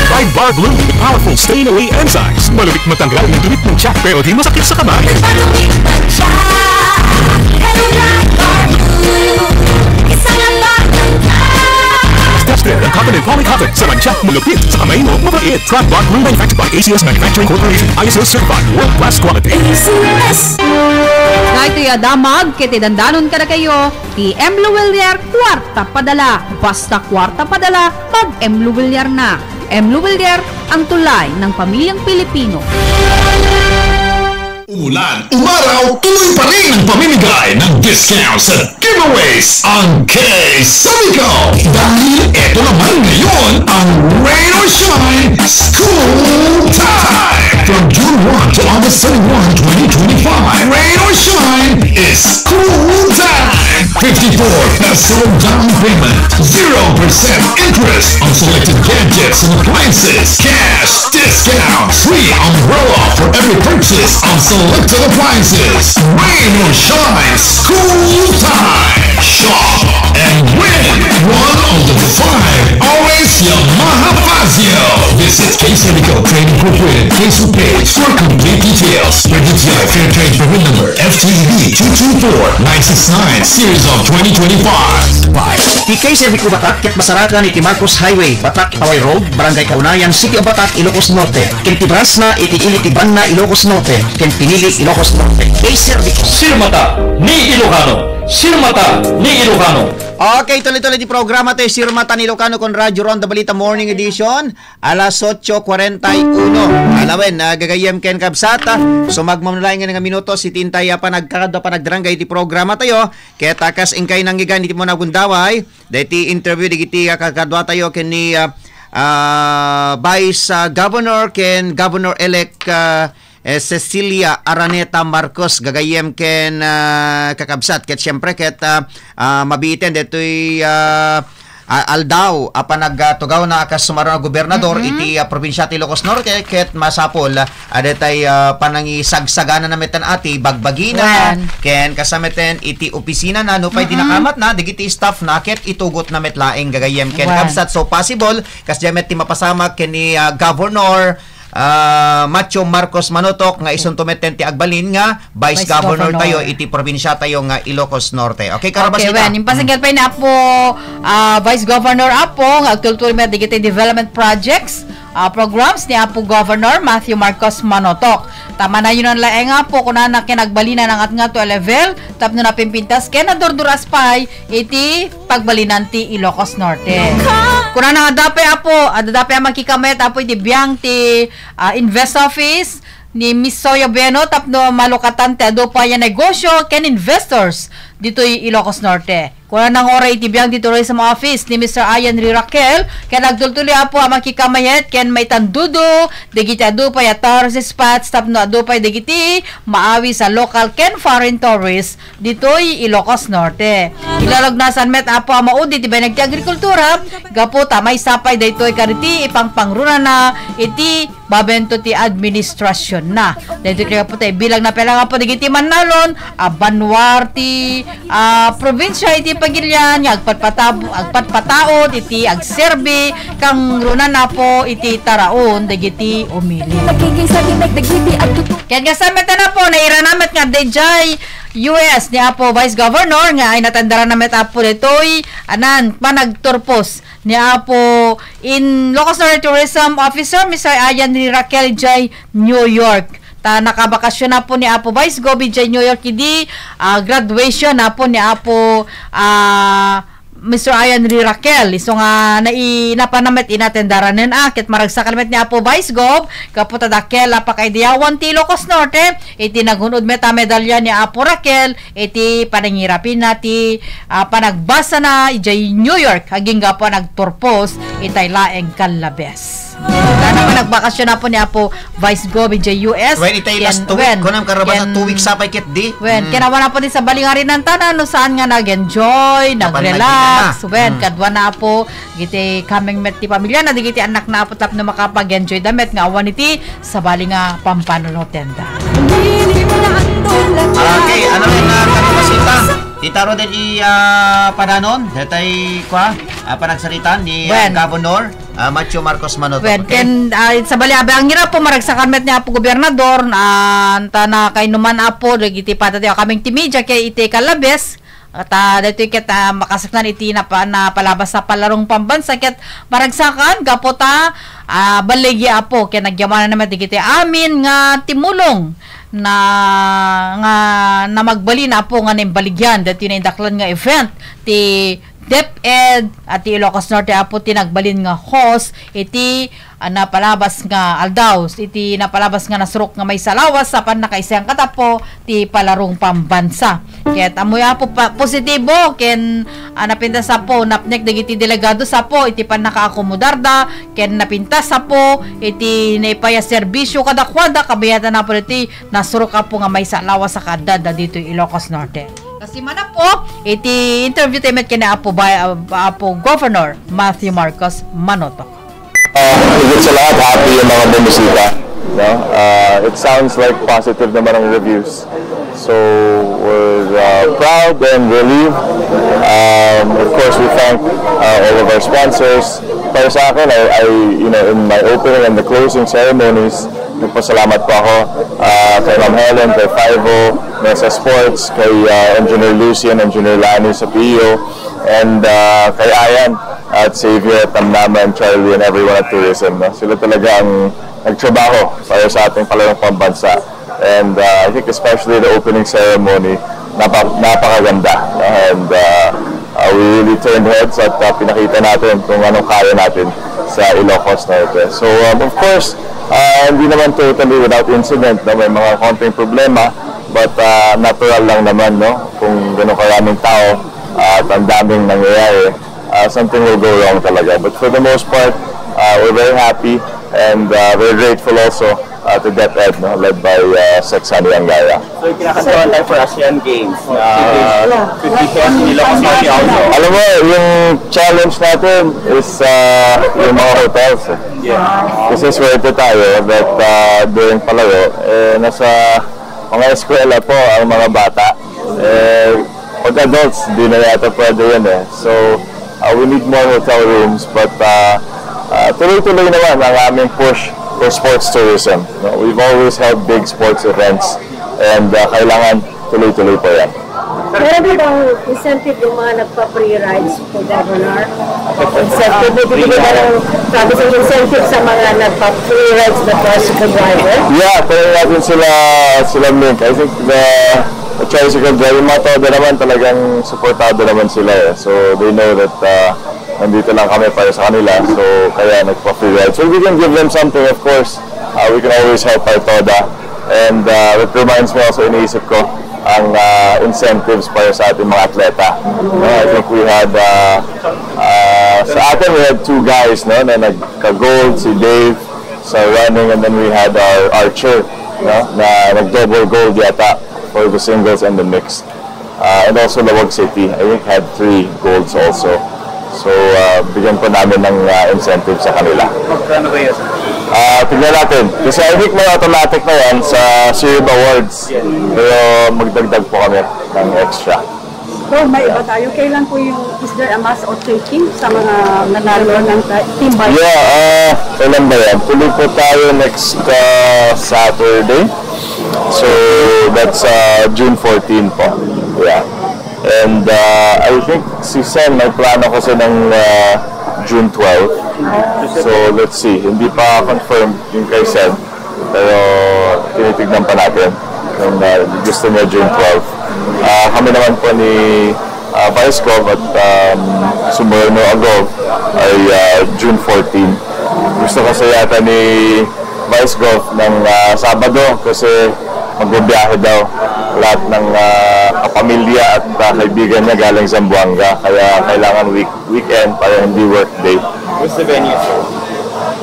Tide Bar Blue with powerful stain away enzymes. Malupit matanggal ang dumi ng tiyak pero di masakit sa kamay. Tested ang cotton and polycotton sa mantsa, malupit sa kamay mo, mabait. Tide Bar Blue, manufactured by A C S Manufacturing Corporation, I S O certified, world class quality. A C S. Daytoy a damag ket idandanon kadakayo ti M Luwilier Kuarta Padala. Basta kuarta padala, mag-M Luwilier na. M Luwilier, ang tulay ng pamilyang Pilipino. Umulan, umaraw, tuloy pa rin ang pamimigay ng discounts at giveaways ang K Sabico. Dahil eto naman ngayon ang Rain or Shine School Time. From June one to August thirty-one, twenty twenty-five, Rain or Shine is School Time. Fifty-four peso down payment, zero percent interest on selected gadgets and appliances. Cash discount, free umbrella for every purchase on selected appliances. Rain or shine, school time. Shop and win one of the five Always Yamaha Fazio. Visit K Sabico Trading Corporation Facebook page for complete details. Per D T I Fair Trade Permit Number F T E B two two four nine six nine, series of twenty twenty-five. Bye. Ti K Sabico Batak ket masarakan iti Marcos Highway, Batak, Taway Road, Barangay Kaunayan, City of Batak, Ilocos Norte. Ken ti branch na iti ili ti Banna, Ilocos Norte, ken Pinili, Ilocos Norte. K Sabico. Sirmata ni Ilocano. Sirmata ni Ilocano. Okay, tuloy-tuloy ti programa tayo, Sirmata ni Ilocano, kon Radyo Ronda Balita Morning Edition. Alas otso kuarenta y uno. Alawen, ah, gagayyem ken kabsat, ah, sumagmam na laeng nga minuto, siti intay, ah, panagkakadwa, panagdarangay iti programa tayo. Ket, ah, kas inkay nangyigan iti muna gundaway, daytoy interview dagiti, ah, kakadwa tayo ken ni, ah, ah, Vice, ah, Governor ken Governor-elect, ah, eh, Cecilia Araneta Marcos, gagayyem ken, ah, kakabsat. Ket siempre, ket, ah, ah, mabiiten daytoy, ah, a-, aldaw a panagtugawna a kas sumaruno a gobernador iti, ah, probinsia ti Ilocos Norte, ket masapul, ah, detay, ah, panangisagsaganana metten a ti bagbagina, ken kasta metten iti opisinana, nupay di nakamatna, dagiti staffna, ket itugotna met laeng gagayyem ken kabsat. So, possible, kasdiay met ti mapasamak ken ni, ah, Governor, ah, Matthew Marcos Manotok nga isunto metten ti agbalin nga Vice Governor tayo iti probinsia tayo nga Ilocos Norte. Okay, Karabasita? Okay, wen, impasagad pay ni Apo, ah, Vice Governor Apo nga agtultuloy met dagiti development projects, ah, programs ni Apo Governor Matthew Marcos Manotok. Ta manayunan laeng, Apo, kunana, ken agbalin a nangatngato a level tapno napimpintas ken nadurduras pay iti pagbalinan ti Ilocos Norte. Kunana nga adda pay, Apo, adda pay a makikamet, Apo, iti biang ti, ah, Invest Office, ni Miss Soya Bueno tapno malukatan ti adu pay a negosyo ken investors ditoy Ilocos Norte. Kuna nanguray iti biag ti Tourism Office ni Mister Ian Riraquel ket agtultuloy, Apo, a makikamayat ken maitandudo dagiti adu pay a tourist spots tapno adu pay dagiti maawis a local ken foreign tourists ditoy Ilocos Norte. Ilalagnasan met, Apo, a maudi ti bainag ti agrikultura gapu ta maysa pay daytoy kadagiti ipangpangrunana iti babento ti administrasyonna. Daytoy kaya po tayo bilang na pela nga po dagiti mannalon a banwar ti, ah, probinsya iti pagilian nga agpatpatab-, agpatpataod iti agserbi kangrunana po iti taraon dagiti umili. Ken kasama ta na po, nairana met nga dijay U S ni Apo Vice Governor nga ay natandara na met, Apo, daytoy anan panagturpos ni Apo in Ilocos Norte Tourism Officer, Mister Ian Riraquel, ijay New York. Ta nakabakasyon na po ni Apo Vice Gov ijay New York idi, ah, graduation na po ni Apo, ah, Mister Ian Riraquel. Isu nga nai-, napanamet inatendaranen a, ket maragsakan met ni Apo Vice Gov, gapu ta dakkel a pakaidayawan ti Ilocos Norte, iti nagun-od met a medalya ni Apo Raquel, iti panangirapina ti, ah, panagbasana idiay New York, agingga po nagturpos itay laeng kallabes. Sana panagbakasyon na po ni Apo Vice Gov idiay U S. Wen, itay last two week, kunam karabas a two weeks sapay ket di. Wen, ken awan na po di sabali nga rinantana, no saan nga nag-enjoy, nag-relax. Wen, kadua na po giti kameng met ti pamilya na digiti anak na apo tapno makapag-enjoy da met nga awan iti sabali nga pampanunotenda. Okay, ano rin na kami masita? Itaro din i, ah, padanon, detay kwa, ah, panagsaritan ni, ah, Governor, ah, Matthew Marcos Manoto. Wen, okay? Ken, ah, sabali abi ang ira po, maragsakan met ni Apo Gobernador, ah, anta na kainuman, Apo, dagiti pata ti kameng ti media kay iti kalabes, ta daytoy ket, ah, makasaknan iti napa-, napalabas a palarong pambansa ket maragsakan gapu ta, ah, balligi, Apo, ken nagyamanan met dagiti amin nga timulong na, nga namagbalin, Apo, nga naimbaligyan daytoy naindaklan nga event ti DepEd a ti Ilocos Norte, Apo, ti nagbalin nga host iti a napalabas nga aldaw, iti napalabas nga nasurok nga maysa a lawas a pannakaisayang katapo ti palarong pambansa. Ket ammoy, Apo, pa-, positibo ken, ah, napintas, Apo, napnek dagiti delegado, Apo, iti pannakaakomodarda ken napintas, Apo, iti naipay a serbisyo kadakuada kabayatan, Apo, iti nasurok, Apo, nga maysa a lawas a kaadda ditoy Ilocos Norte. Kasi man, Apo, iti interview tayo met ken Apo Bay-, Apo Governor Matthew Marcos Manotok. Uh, higit sa lahat, happy yung mga bumisita. No? Uh, it sounds like positive naman ang reviews. So, we're, uh, proud and relieved. Um, of course, we thank, uh, all of our sponsors. Para sa akin, I, I, you know, in my opening and the closing ceremonies, nagpasalamat po ako, uh, kay Ma'am Helen, kay Fivo, Mesa Sports, kay, uh, Engineer Lucy and Engineer Lani sa P E O, and, uh, kay Ayan at Xavier at Tamnama and Charlie and everyone at Tourism, no? Sila talaga ang nagtrabaho para sa ating palarong pambansa. And, uh, I think especially the opening ceremony, napa-, napakaganda, no? And, uh, uh, we really turned heads at, uh, pinakita natin kung anong kaya natin sa Ilocos Norte. So, um, of course, uh, hindi naman totally without incident, no? May mga konting problema, but, uh, natural lang naman, no? Kung ganun karaming tao, uh, at ang daming nangyayari, uh, something will go wrong talaga. But for the most part, uh, we're very happy and, uh, very grateful also, uh, to DepEd, no, led by, uh, Sec Sonny Angara. So, yung kinakatawa tayo for ASEAN Games na could be held in Ilocos Norte also. Alam mo, yung challenge natin is, uh, yung mga hotels, eh. Yeah. Kasi swerte tayo that, uh, during palaro, eh, nasa mga eskwela po ang mga bata. Eh, pag adults, di na yata pwede yun, eh. So, uh, we need more hotel rooms, but, uh, uh, tuloy-tuloy naman ang aming push for sports tourism. No? We've always held big sports events, and, uh, kailangan tuloy-tuloy po yan. Meron po bang incentive yung mga nagpa-free rides po, Governor? Incentive, bibigyan ba ng promising incentive sa mga nagpa-free rides na tricycle driver? Yeah, tanungin natin sila, sila Mink. I think the, the tricycle driver, yung mga todo naman talagang suportado naman sila, eh. So, they know that, uh, nandito lang kami para sa kanila. So, kaya nagpa-free rides. So, we can give them something, of course. Uh, we can always help our TODA. And uh, it reminds me also, iniisip ko, ang uh, incentives para sa ating mga atleta. No, I think we had, uh, uh, sa atin, we had two guys, no, na nagka-gold, si Dave sa running, and then we had our archer, no, na nag-double gold yata for the singles and the mixed. Uh, and also Laoag City, I think, had three golds also. So, uh, bigyan po namin ng uh, incentive sa kanila. Magkano ba yun? Uh, tignan natin. Kasi I think may automatic na yan sa Sirib Awards. Pero magdagdag po kami ng extra. So, may iba tayo. Kailan po yung, is there a mass off-taking sa mga nanalo ng ta- team bike? Yeah, uh, kailan ba yan? Tuloy po tayo next uh, Saturday. So, that's uh, June fourteen po. Yeah. And uh, I think si Sen, may plano kasi ng uh, June twelve. So, let's see. Hindi pa confirmed yung kay Sen. Pero tinitignan pa natin kung uh, gusto niya June twelve. Uh, kami naman po ni uh, Vice Gov at um, Sumurno Agov ay uh, June fourteen. Gusto kasi yata ni Vice Gov ng uh, Sabado kasi magbibiyahe daw lahat ng uh, kapamilya at uh, kaibigan niya galing Zamboanga. Kaya kailangan week weekend para hindi work day. What's the venue, sir?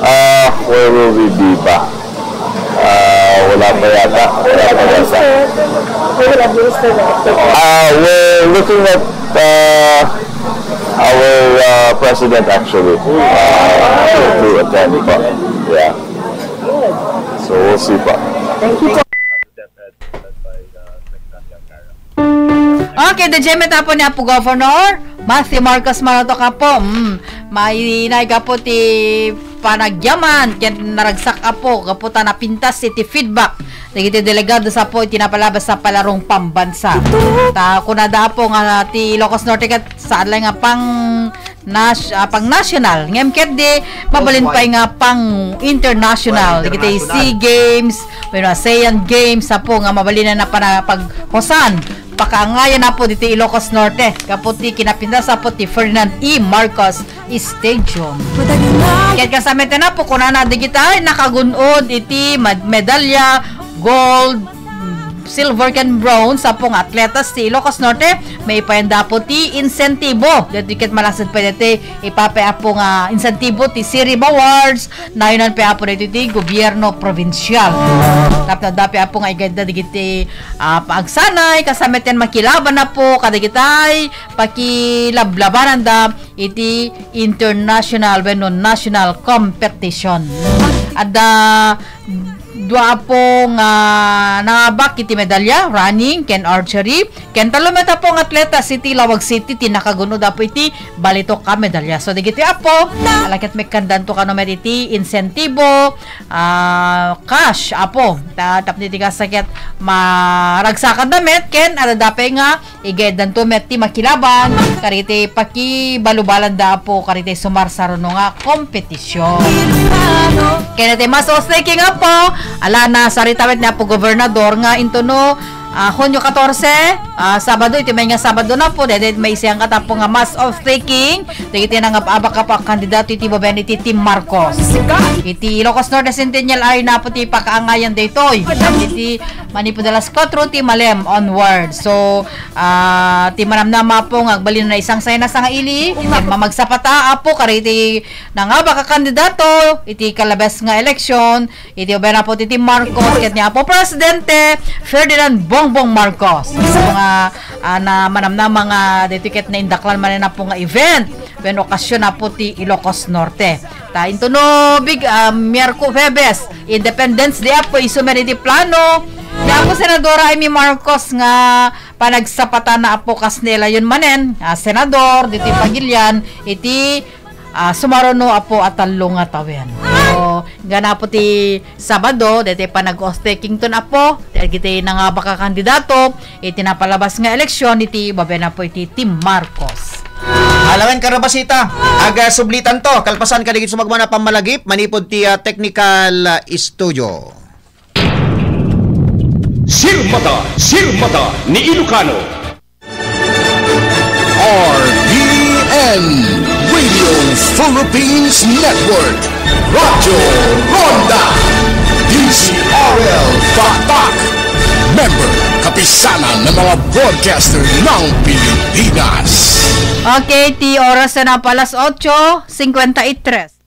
Ah, where will we be ba? Ah, wala pa yata. Wala pa yata. Ah, we're looking at uh, our uh, president actually uh, to attend pa. Yeah. So we'll see pa. Thank you po. Okay, the gym ita po ni Apo Governor Matthew Marcos Marato ka po. Mm, mainay ka po ti panagyaman ken naragsak apo gapu ta napintas iti feedback dagiti delegado sa po iti napalabas sa palarong pambansa. Ta kunada apo nga ti Ilocos Norte ket saan lang nga pang nas-, ah, pang national ngem ketdi mabalin pay nga pang international dagiti SEA Games wenno ASEAN Games apo nga mabalin na panagpaghusaan pakaangayan apo diti Ilocos Norte gapu ti kinapintas apo ti Ferdinand E. Marcos Stadium. Ket kasamiten apo kunana dagiti nakagun-od iti med-, medalya gold, silver ken bronze apo nga atletas ti Ilocos Norte, maipayanda apo ti insentibo. Daytoy ket malaksid pay daytoy ipapay apo nga insentibo ti Sirib Awards, nayonan pay apo daytoy ti gobierno probinsial. Tapno adda pay apo nga igayda dagiti ah, paagsanay, kasamiten makilaban apo kadagitay pakilablabananda iti international wenno national competition. Adda dua apo nga nangabak iti medalya, running ken archery, ken tallo met apo nga atletas iti Laoag City ti nakagun-od apo iti balitok a medalya. So, dagiti apo, ala ket mekkandanto kano met iti insentibo, ah, cash, apo. Ta-, tapno iti kasta ket maragsakanda met ken adda pay nga igaydanto met ti makilaban, kadagiti pakibalubalanda apo, kadagiti sumarsaruno nga kompetisyon. Ken iti mass off-taking apo, ala nasarita met ni Apo Gobernador nga intono, ah, Hunyo katorse, ah, Sabado, iti may nga Sabado na po, dede may siyang katapo nga mass off-taking, dagiti nangab-abak apo a kandidato iti babaen iti Team Marcos. Iti Ilocos Norte Centennial Arena po ti pakaangayan daytoy. Iti manipud alas kuatro ti malem onward. So, ah, ti manamnama apo nga agbalin na isang sayna sangaili, ken mamagsapata apo, kariti nangabak a kandidato, iti kalabas nga eleksyon, iti babaen apo ti Team Marcos, ket ni Apo Presidente Ferdinand Bongbong Marcos. Isu nga, ah, na manamnama nga daytoy ket naindaklan manen apo nga event, wen okasyon apo ti Ilocos Norte. Ta intono big, ah, Miyerku-, Huwebes, Independence Day apo, isu met iti plano ni Apo Senadora Imee Marcos nga panagsapatana apo kas ni Elayon manen, ah, senador, ditoy pagilian, iti, ah, sumaruno apo a tallo nga tawen. So, ganapo ti Sabado, ditoy panag-oath-taking ton apo, dagiti nangabak a kandidato, iti napalabas nga eleksyon, iti babaen apo iti Team Marcos. Alawen karabasita, aga sublitan to, kalpasan kadagiti sumagmamano a pammalagip, manipud ti, ah, technical, ah, studio. Sirmata, sirmata ni Ilocano. R T N Radio Philippines Network, Radyo Ronda, D Z R L Batak. Member, Kapisanan ng mga Broadcaster ng Pilipinas. Okay, ti oras na pa alas otso cincuenta y tres.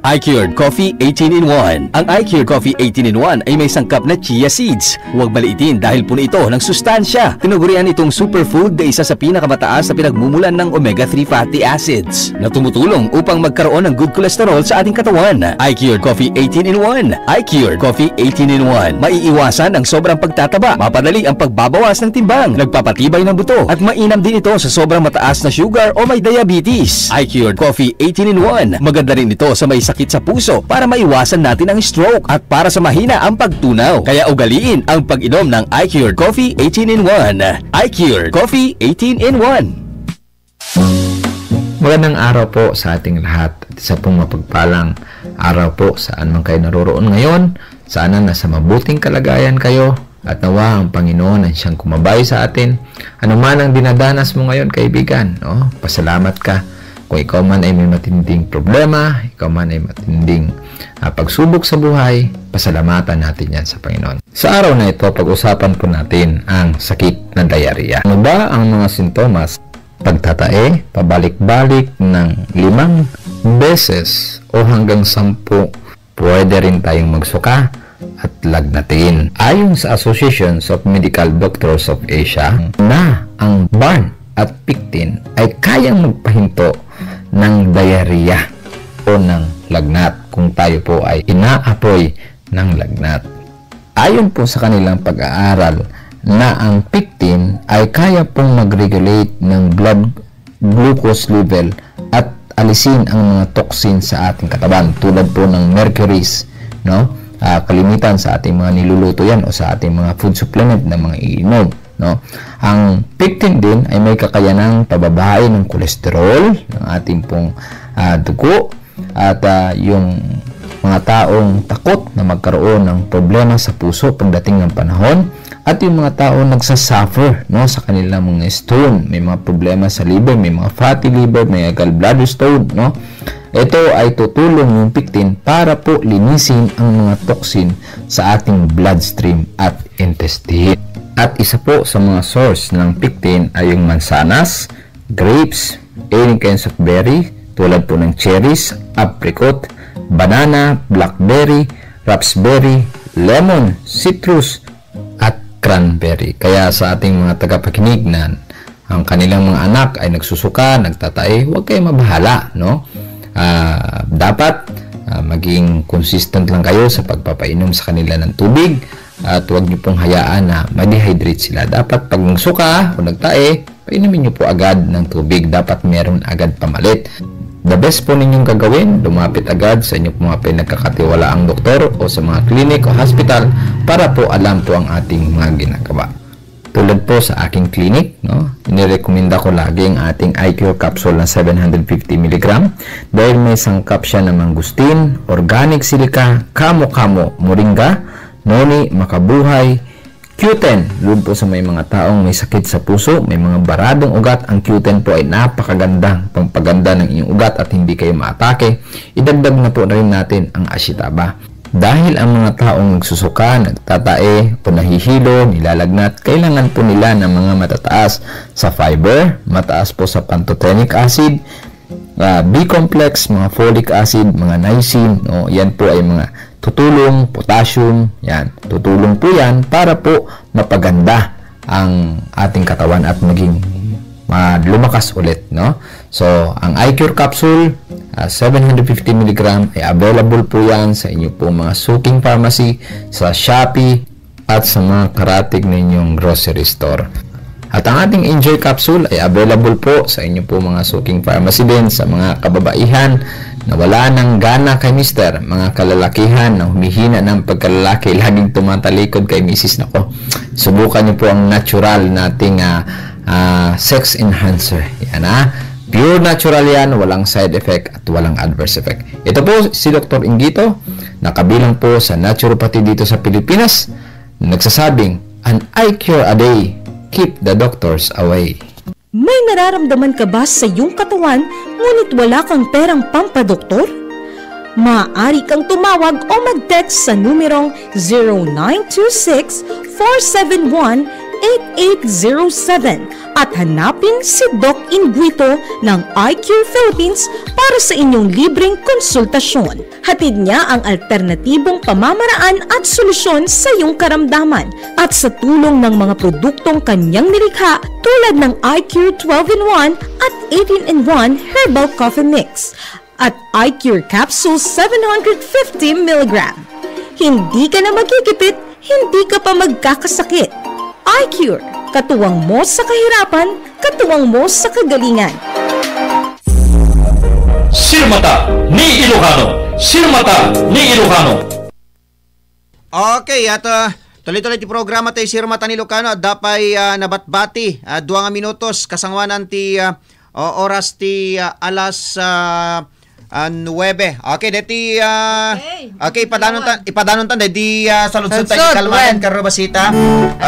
iCured Coffee eighteen in one. Ang iCured Coffee eighteen in one ay may sangkap na chia seeds. Huwag maliitin dahil puno ito ng sustansya. Tinagurian itong superfood na isa sa pinakamataas na pinagmumulan ng omega three fatty acids na tumutulong upang magkaroon ng good cholesterol sa ating katawan. iCured Coffee eighteen in one. iCured Coffee eighteen in one. Maiiwasan ang sobrang pagtataba. Mapadali ang pagbabawas ng timbang. Nagpapatibay ng buto. At mainam din ito sa sobrang mataas na sugar o may diabetes. iCured Coffee eighteen in one. Maganda rin ito sa may sakit sa puso para maiwasan natin ang stroke. At para sa mahina ang pagtunaw. Kaya ugaliin ang pag-inom ng iCured Coffee eighteen in one. iCured Coffee eighteen in one. Magandang araw po sa ating lahat. At isa pong mapagpalang araw po saan man kayo naroroon ngayon. Sana nasa mabuting kalagayan kayo. At nawa ang Panginoon ang siyang kumabay sa atin. Ano man ang dinadanas mo ngayon, kaibigan, no? Pasalamat ka. Kung ikaw man ay may matinding problema, ikaw man ay matinding ah, pagsubok sa buhay, pasalamatan natin yan sa Panginoon. Sa araw na ito, pag-usapan po natin ang sakit na diarrhea. Ano ba ang mga sintomas? Pagtatae, pabalik-balik ng limang beses o hanggang sampu, pwede rin tayong magsuka at lagnatin. Ayon sa Associations of Medical Doctors of Asia, na ang Barn at Pictin ay kayang magpahinto ng diarrhea o ng lagnat kung tayo po ay inaapoy ng lagnat. Ayon po sa kanilang pag-aaral na ang pectin ay kaya pong mag-regulate ng blood glucose level at alisin ang mga toxin sa ating katawan tulad po ng mercuries, no? Ah, kalimitan sa ating mga niluluto yan o sa ating mga food supplement na mga iinom, no? Ang pectin din ay may kakayanang pababain ng kolesterol ng ating pong ah, dugo at ah, yung mga taong takot na magkaroon ng problema sa puso pagdating ng panahon at yung mga taong nagsasuffer, no, sa kanilang mga stone, may mga problema sa liver, may mga fatty liver, may gallbladder stone, no? Ito ay tutulong yung pectin para po linisin ang mga toxin sa ating bloodstream at intestine. At isa po sa mga source ng pectin ay yung mansanas, grapes, any kinds of berry, tulad po ng cherries, apricot, banana, blackberry, raspberry, lemon, citrus, at cranberry. Kaya sa ating mga tagapakinig na ang kanilang mga anak ay nagsusuka, nagtatae, huwag kayong mabahala, no? Ah, dapat ah, maging consistent lang kayo sa pagpapainom sa kanila ng tubig at huwag niyo pong hayaan na ma-dehydrate sila. Dapat pag nagsuka o nagtae, painumin niyo po agad ng tubig. Dapat meron agad pamalit. The best po ninyong gagawin, lumapit agad sa inyo po mga pinagkakatiwalaang doktor o sa mga clinic o hospital para po alam po ang ating mga ginagawa. Tulad po sa aking clinic, no, inirekomenda ko lagi ang ating iCure capsule na seven hundred fifty milligram dahil may sangkap siya ng mangustin, organic silica, kamo-kamo, moringa, noni, makabuhay, Q ten, doon po sa may mga taong may sakit sa puso, may mga baradong ugat, ang Q ten po ay napakagandang pampaganda ng inyong ugat at hindi kayo maatake. Idagdag na po rin natin ang ashitaba. Dahil ang mga taong nagsusuka, nagtatae o nahihilo, nilalagnat, kailangan po nila ng mga matataas sa fiber, mataas po sa pantothenic acid, ah, B-complex, mga folic acid, mga niacin, no? Yan po ay mga tutulong, potassium, yan. Tutulong po yan para po mapaganda ang ating katawan at maging ah, lumakas ulit, no? So, ang iCure capsule, ah, seven hundred fifty milligram ay available po yan sa inyo pong mga suking pharmacy, sa Shopee, at sa mga karatig ninyong grocery store. At ang ating Enjoy capsule ay available po sa inyo po mga suking pharmacy din sa mga kababaihan na wala nang gana kay mister, mga kalalakihan na humihina ng pagkalalaki, laging tumatalikod kay misis. Nako, subukan niyo po ang natural nating ah, ah, sex enhancer. Yan ah. Pure natural yan, walang side effect at walang adverse effect. Ito po si Doktor Ingito, nakabilang po sa naturopathy dito sa Pilipinas, nagsasabing, "An eye cure a day, keep the doctors away." May nararamdaman ka ba sa iyong katawan ngunit wala kang perang pampadoktor? Maaari kang tumawag o mag-text sa numerong zero nine two six, four seven one, eight eight zero seven at hanapin si Doc Inguito ng I Cure Philippines para sa inyong libreng konsultasyon. Hatid niya ang alternatibong pamamaraan at solusyon sa iyong karamdaman. At sa tulong ng mga produktong kanyang nilikha tulad ng I Cure twelve in one at eighteen in one Herbal Coffee Mix at I Cure Capsule seven hundred fifty milligram. Hindi ka na magigipit, hindi ka pa magkakasakit. I Cure, katuwang mo sa kahirapan, katuwang mo sa kagalingan. Sirmata ni Ilocano. Sirmata ni Ilocano. Okay, at ah, tuloy-tuloy ti programa tayo, Sirmata ni Ilocano, at dapay ah, nabatbati, ah, dua nga minutos, kasanguanan ti ah, o- oras ti ah, alas ah, ah, nuebe. Okay, deti, ah, Okay. okay, ipadanon tan, ipadanon tan, di ah, saludsod tayo Saludsod, di Kalman, when? Karobasita.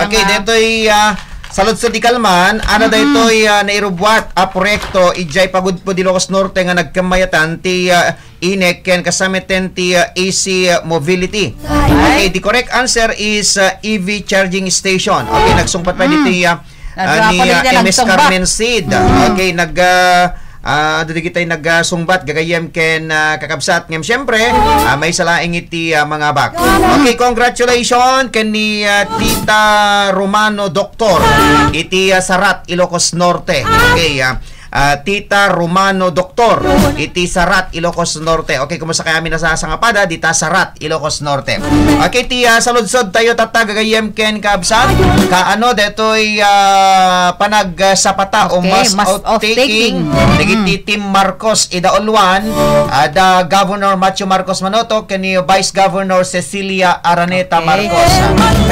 Okay, nga? detoy ah, saludsod di Kalman, ano daytoy ah, nairubuat a proyekto, ijay pagudpod Ilocos Norte nga nagkammayatan ti ah, INEC ken kasamiten ti ah, A C Mobility. Okay, the correct answer is ah, E V charging station. Okay, nagsungbat pa dito ah, ah, ni ah, M S Carmen Seed. Okay, nag ah, ah, dito kita nagsungbat gagayem ken ah, kakabsat ngem syempre, ah, may salaing iti ah, mga bak. Okay, congratulations ken ni ah, Tita Romano Doctor iti ah, Sarat, Ilocos Norte. Okay, ah, ah, Tita Romano Doctor iti Sarat, Ilocos Norte. Okay, kumusta kay amin a sangapada dita Sarat, Ilocos Norte? Okay, ti ah, saludsod tayo tatta gagayem ken kabsat. Kaano detoy ah, panagsapata o Okay, mask mask oath taking oath-taking. dagiti Team Marcos ida Uluan, ada Governor Macho Marcos Manotoc ken ni Vice Governor Cecilia Araneta Okay. Marcos.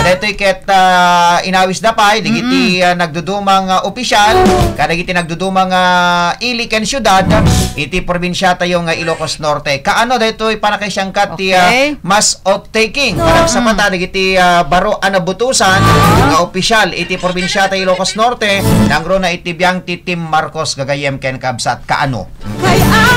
Kadetoy ket ah, inawis da pay dagiti ah, nagdudumang ah, opisyal kadagiti nagdudumang ah, ili ken syudad iti probinsia tayo nga Ilocos Norte. Kaano daytoy panakaisangkat ti ah, Okay. mask oath taking panagsapata dagiti ah, baro a nabutosan nga opisyal iti probinsia tayo Ilocos Norte nangruna iti biang ti Team Marcos gagayem ken kabsat. Kaano?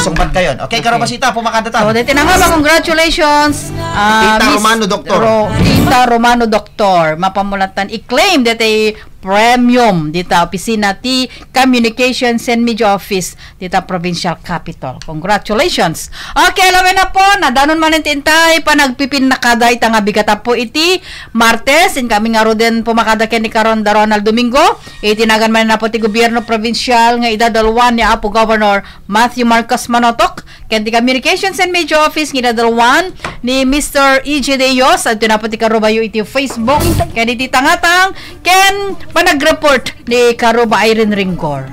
Sungbat kayon. Okay, Karobasita, pumakada ta. So, deti na nga ba, congratulations. ah, Tita Miss Romano Doctor. Ro- Tita Romano Doctor. Mapamulatan i-claim deti premium dita opisina ti Communications and Media Office dita Provincial Capitol. Congratulations. Okay, lawen na po, nadanon man ti intay, panagpipinnakada ita nga bigat po iti Martes, inkami nga ruden pumakada ken ni Karon da Ronald Domingo, iti nagan man na po ti Gobierno Provincial nga idadaluan ni Apo Governor Matthew Marcos Manotoc, ken ti Communications and Media Office nga idadaluan ni Mister E J Deos, adto na po ti karubayo iti Facebook, ken iti tangatang, ken panagreport ni Karuba Irene Ringgor.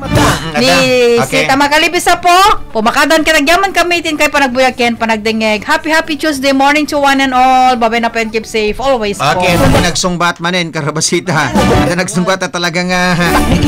Ni Okay. Sita Makalibis po, pumakadan ken agyaman kami, itin kay panagbuya ken panagdengeg. Happy, happy Tuesday morning to one and all. Babay na po and keep safe always po. Okay, ito nagsungbat manen, Karabasita. Ito nagsungbat at talagang ah,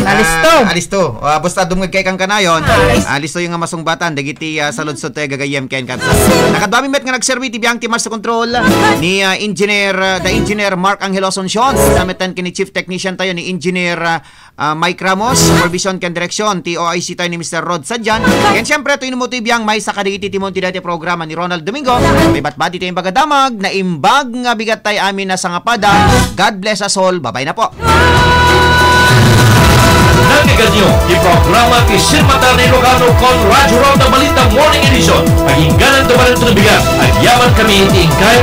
Alisto. ah, alisto. Ah, basta dumngeg kay kang kanayon. Alisto yung nga masungbatan. Dagiti ah, saludsod tayo gagayem ken kabsat. Nakaduami met nga nagserbi ti biang ti master control ni ah, engineer, ah, the engineer Mark Angelo Asuncion. Sametan kini chief technician tayo ni engineer ah, ah, Mike Ramos, supervision ken direksyon ti O I C tayo ni Mister Rod Sadian. Ken siyempre, to inumuti biang may sa kadagiti timon ti dati programa ni Ronald Domingo. May batbati tayo imbaga damag, na imbag nga bigat tayo amin na sangapada. God bless us all. Babay na po. Nagkaganyo ti programa ti Sirmata ni Ilocano kon Radyo Ronda Balita Morning Edition. Pagingganan to manen to bigat. Agyaman kami ti inkay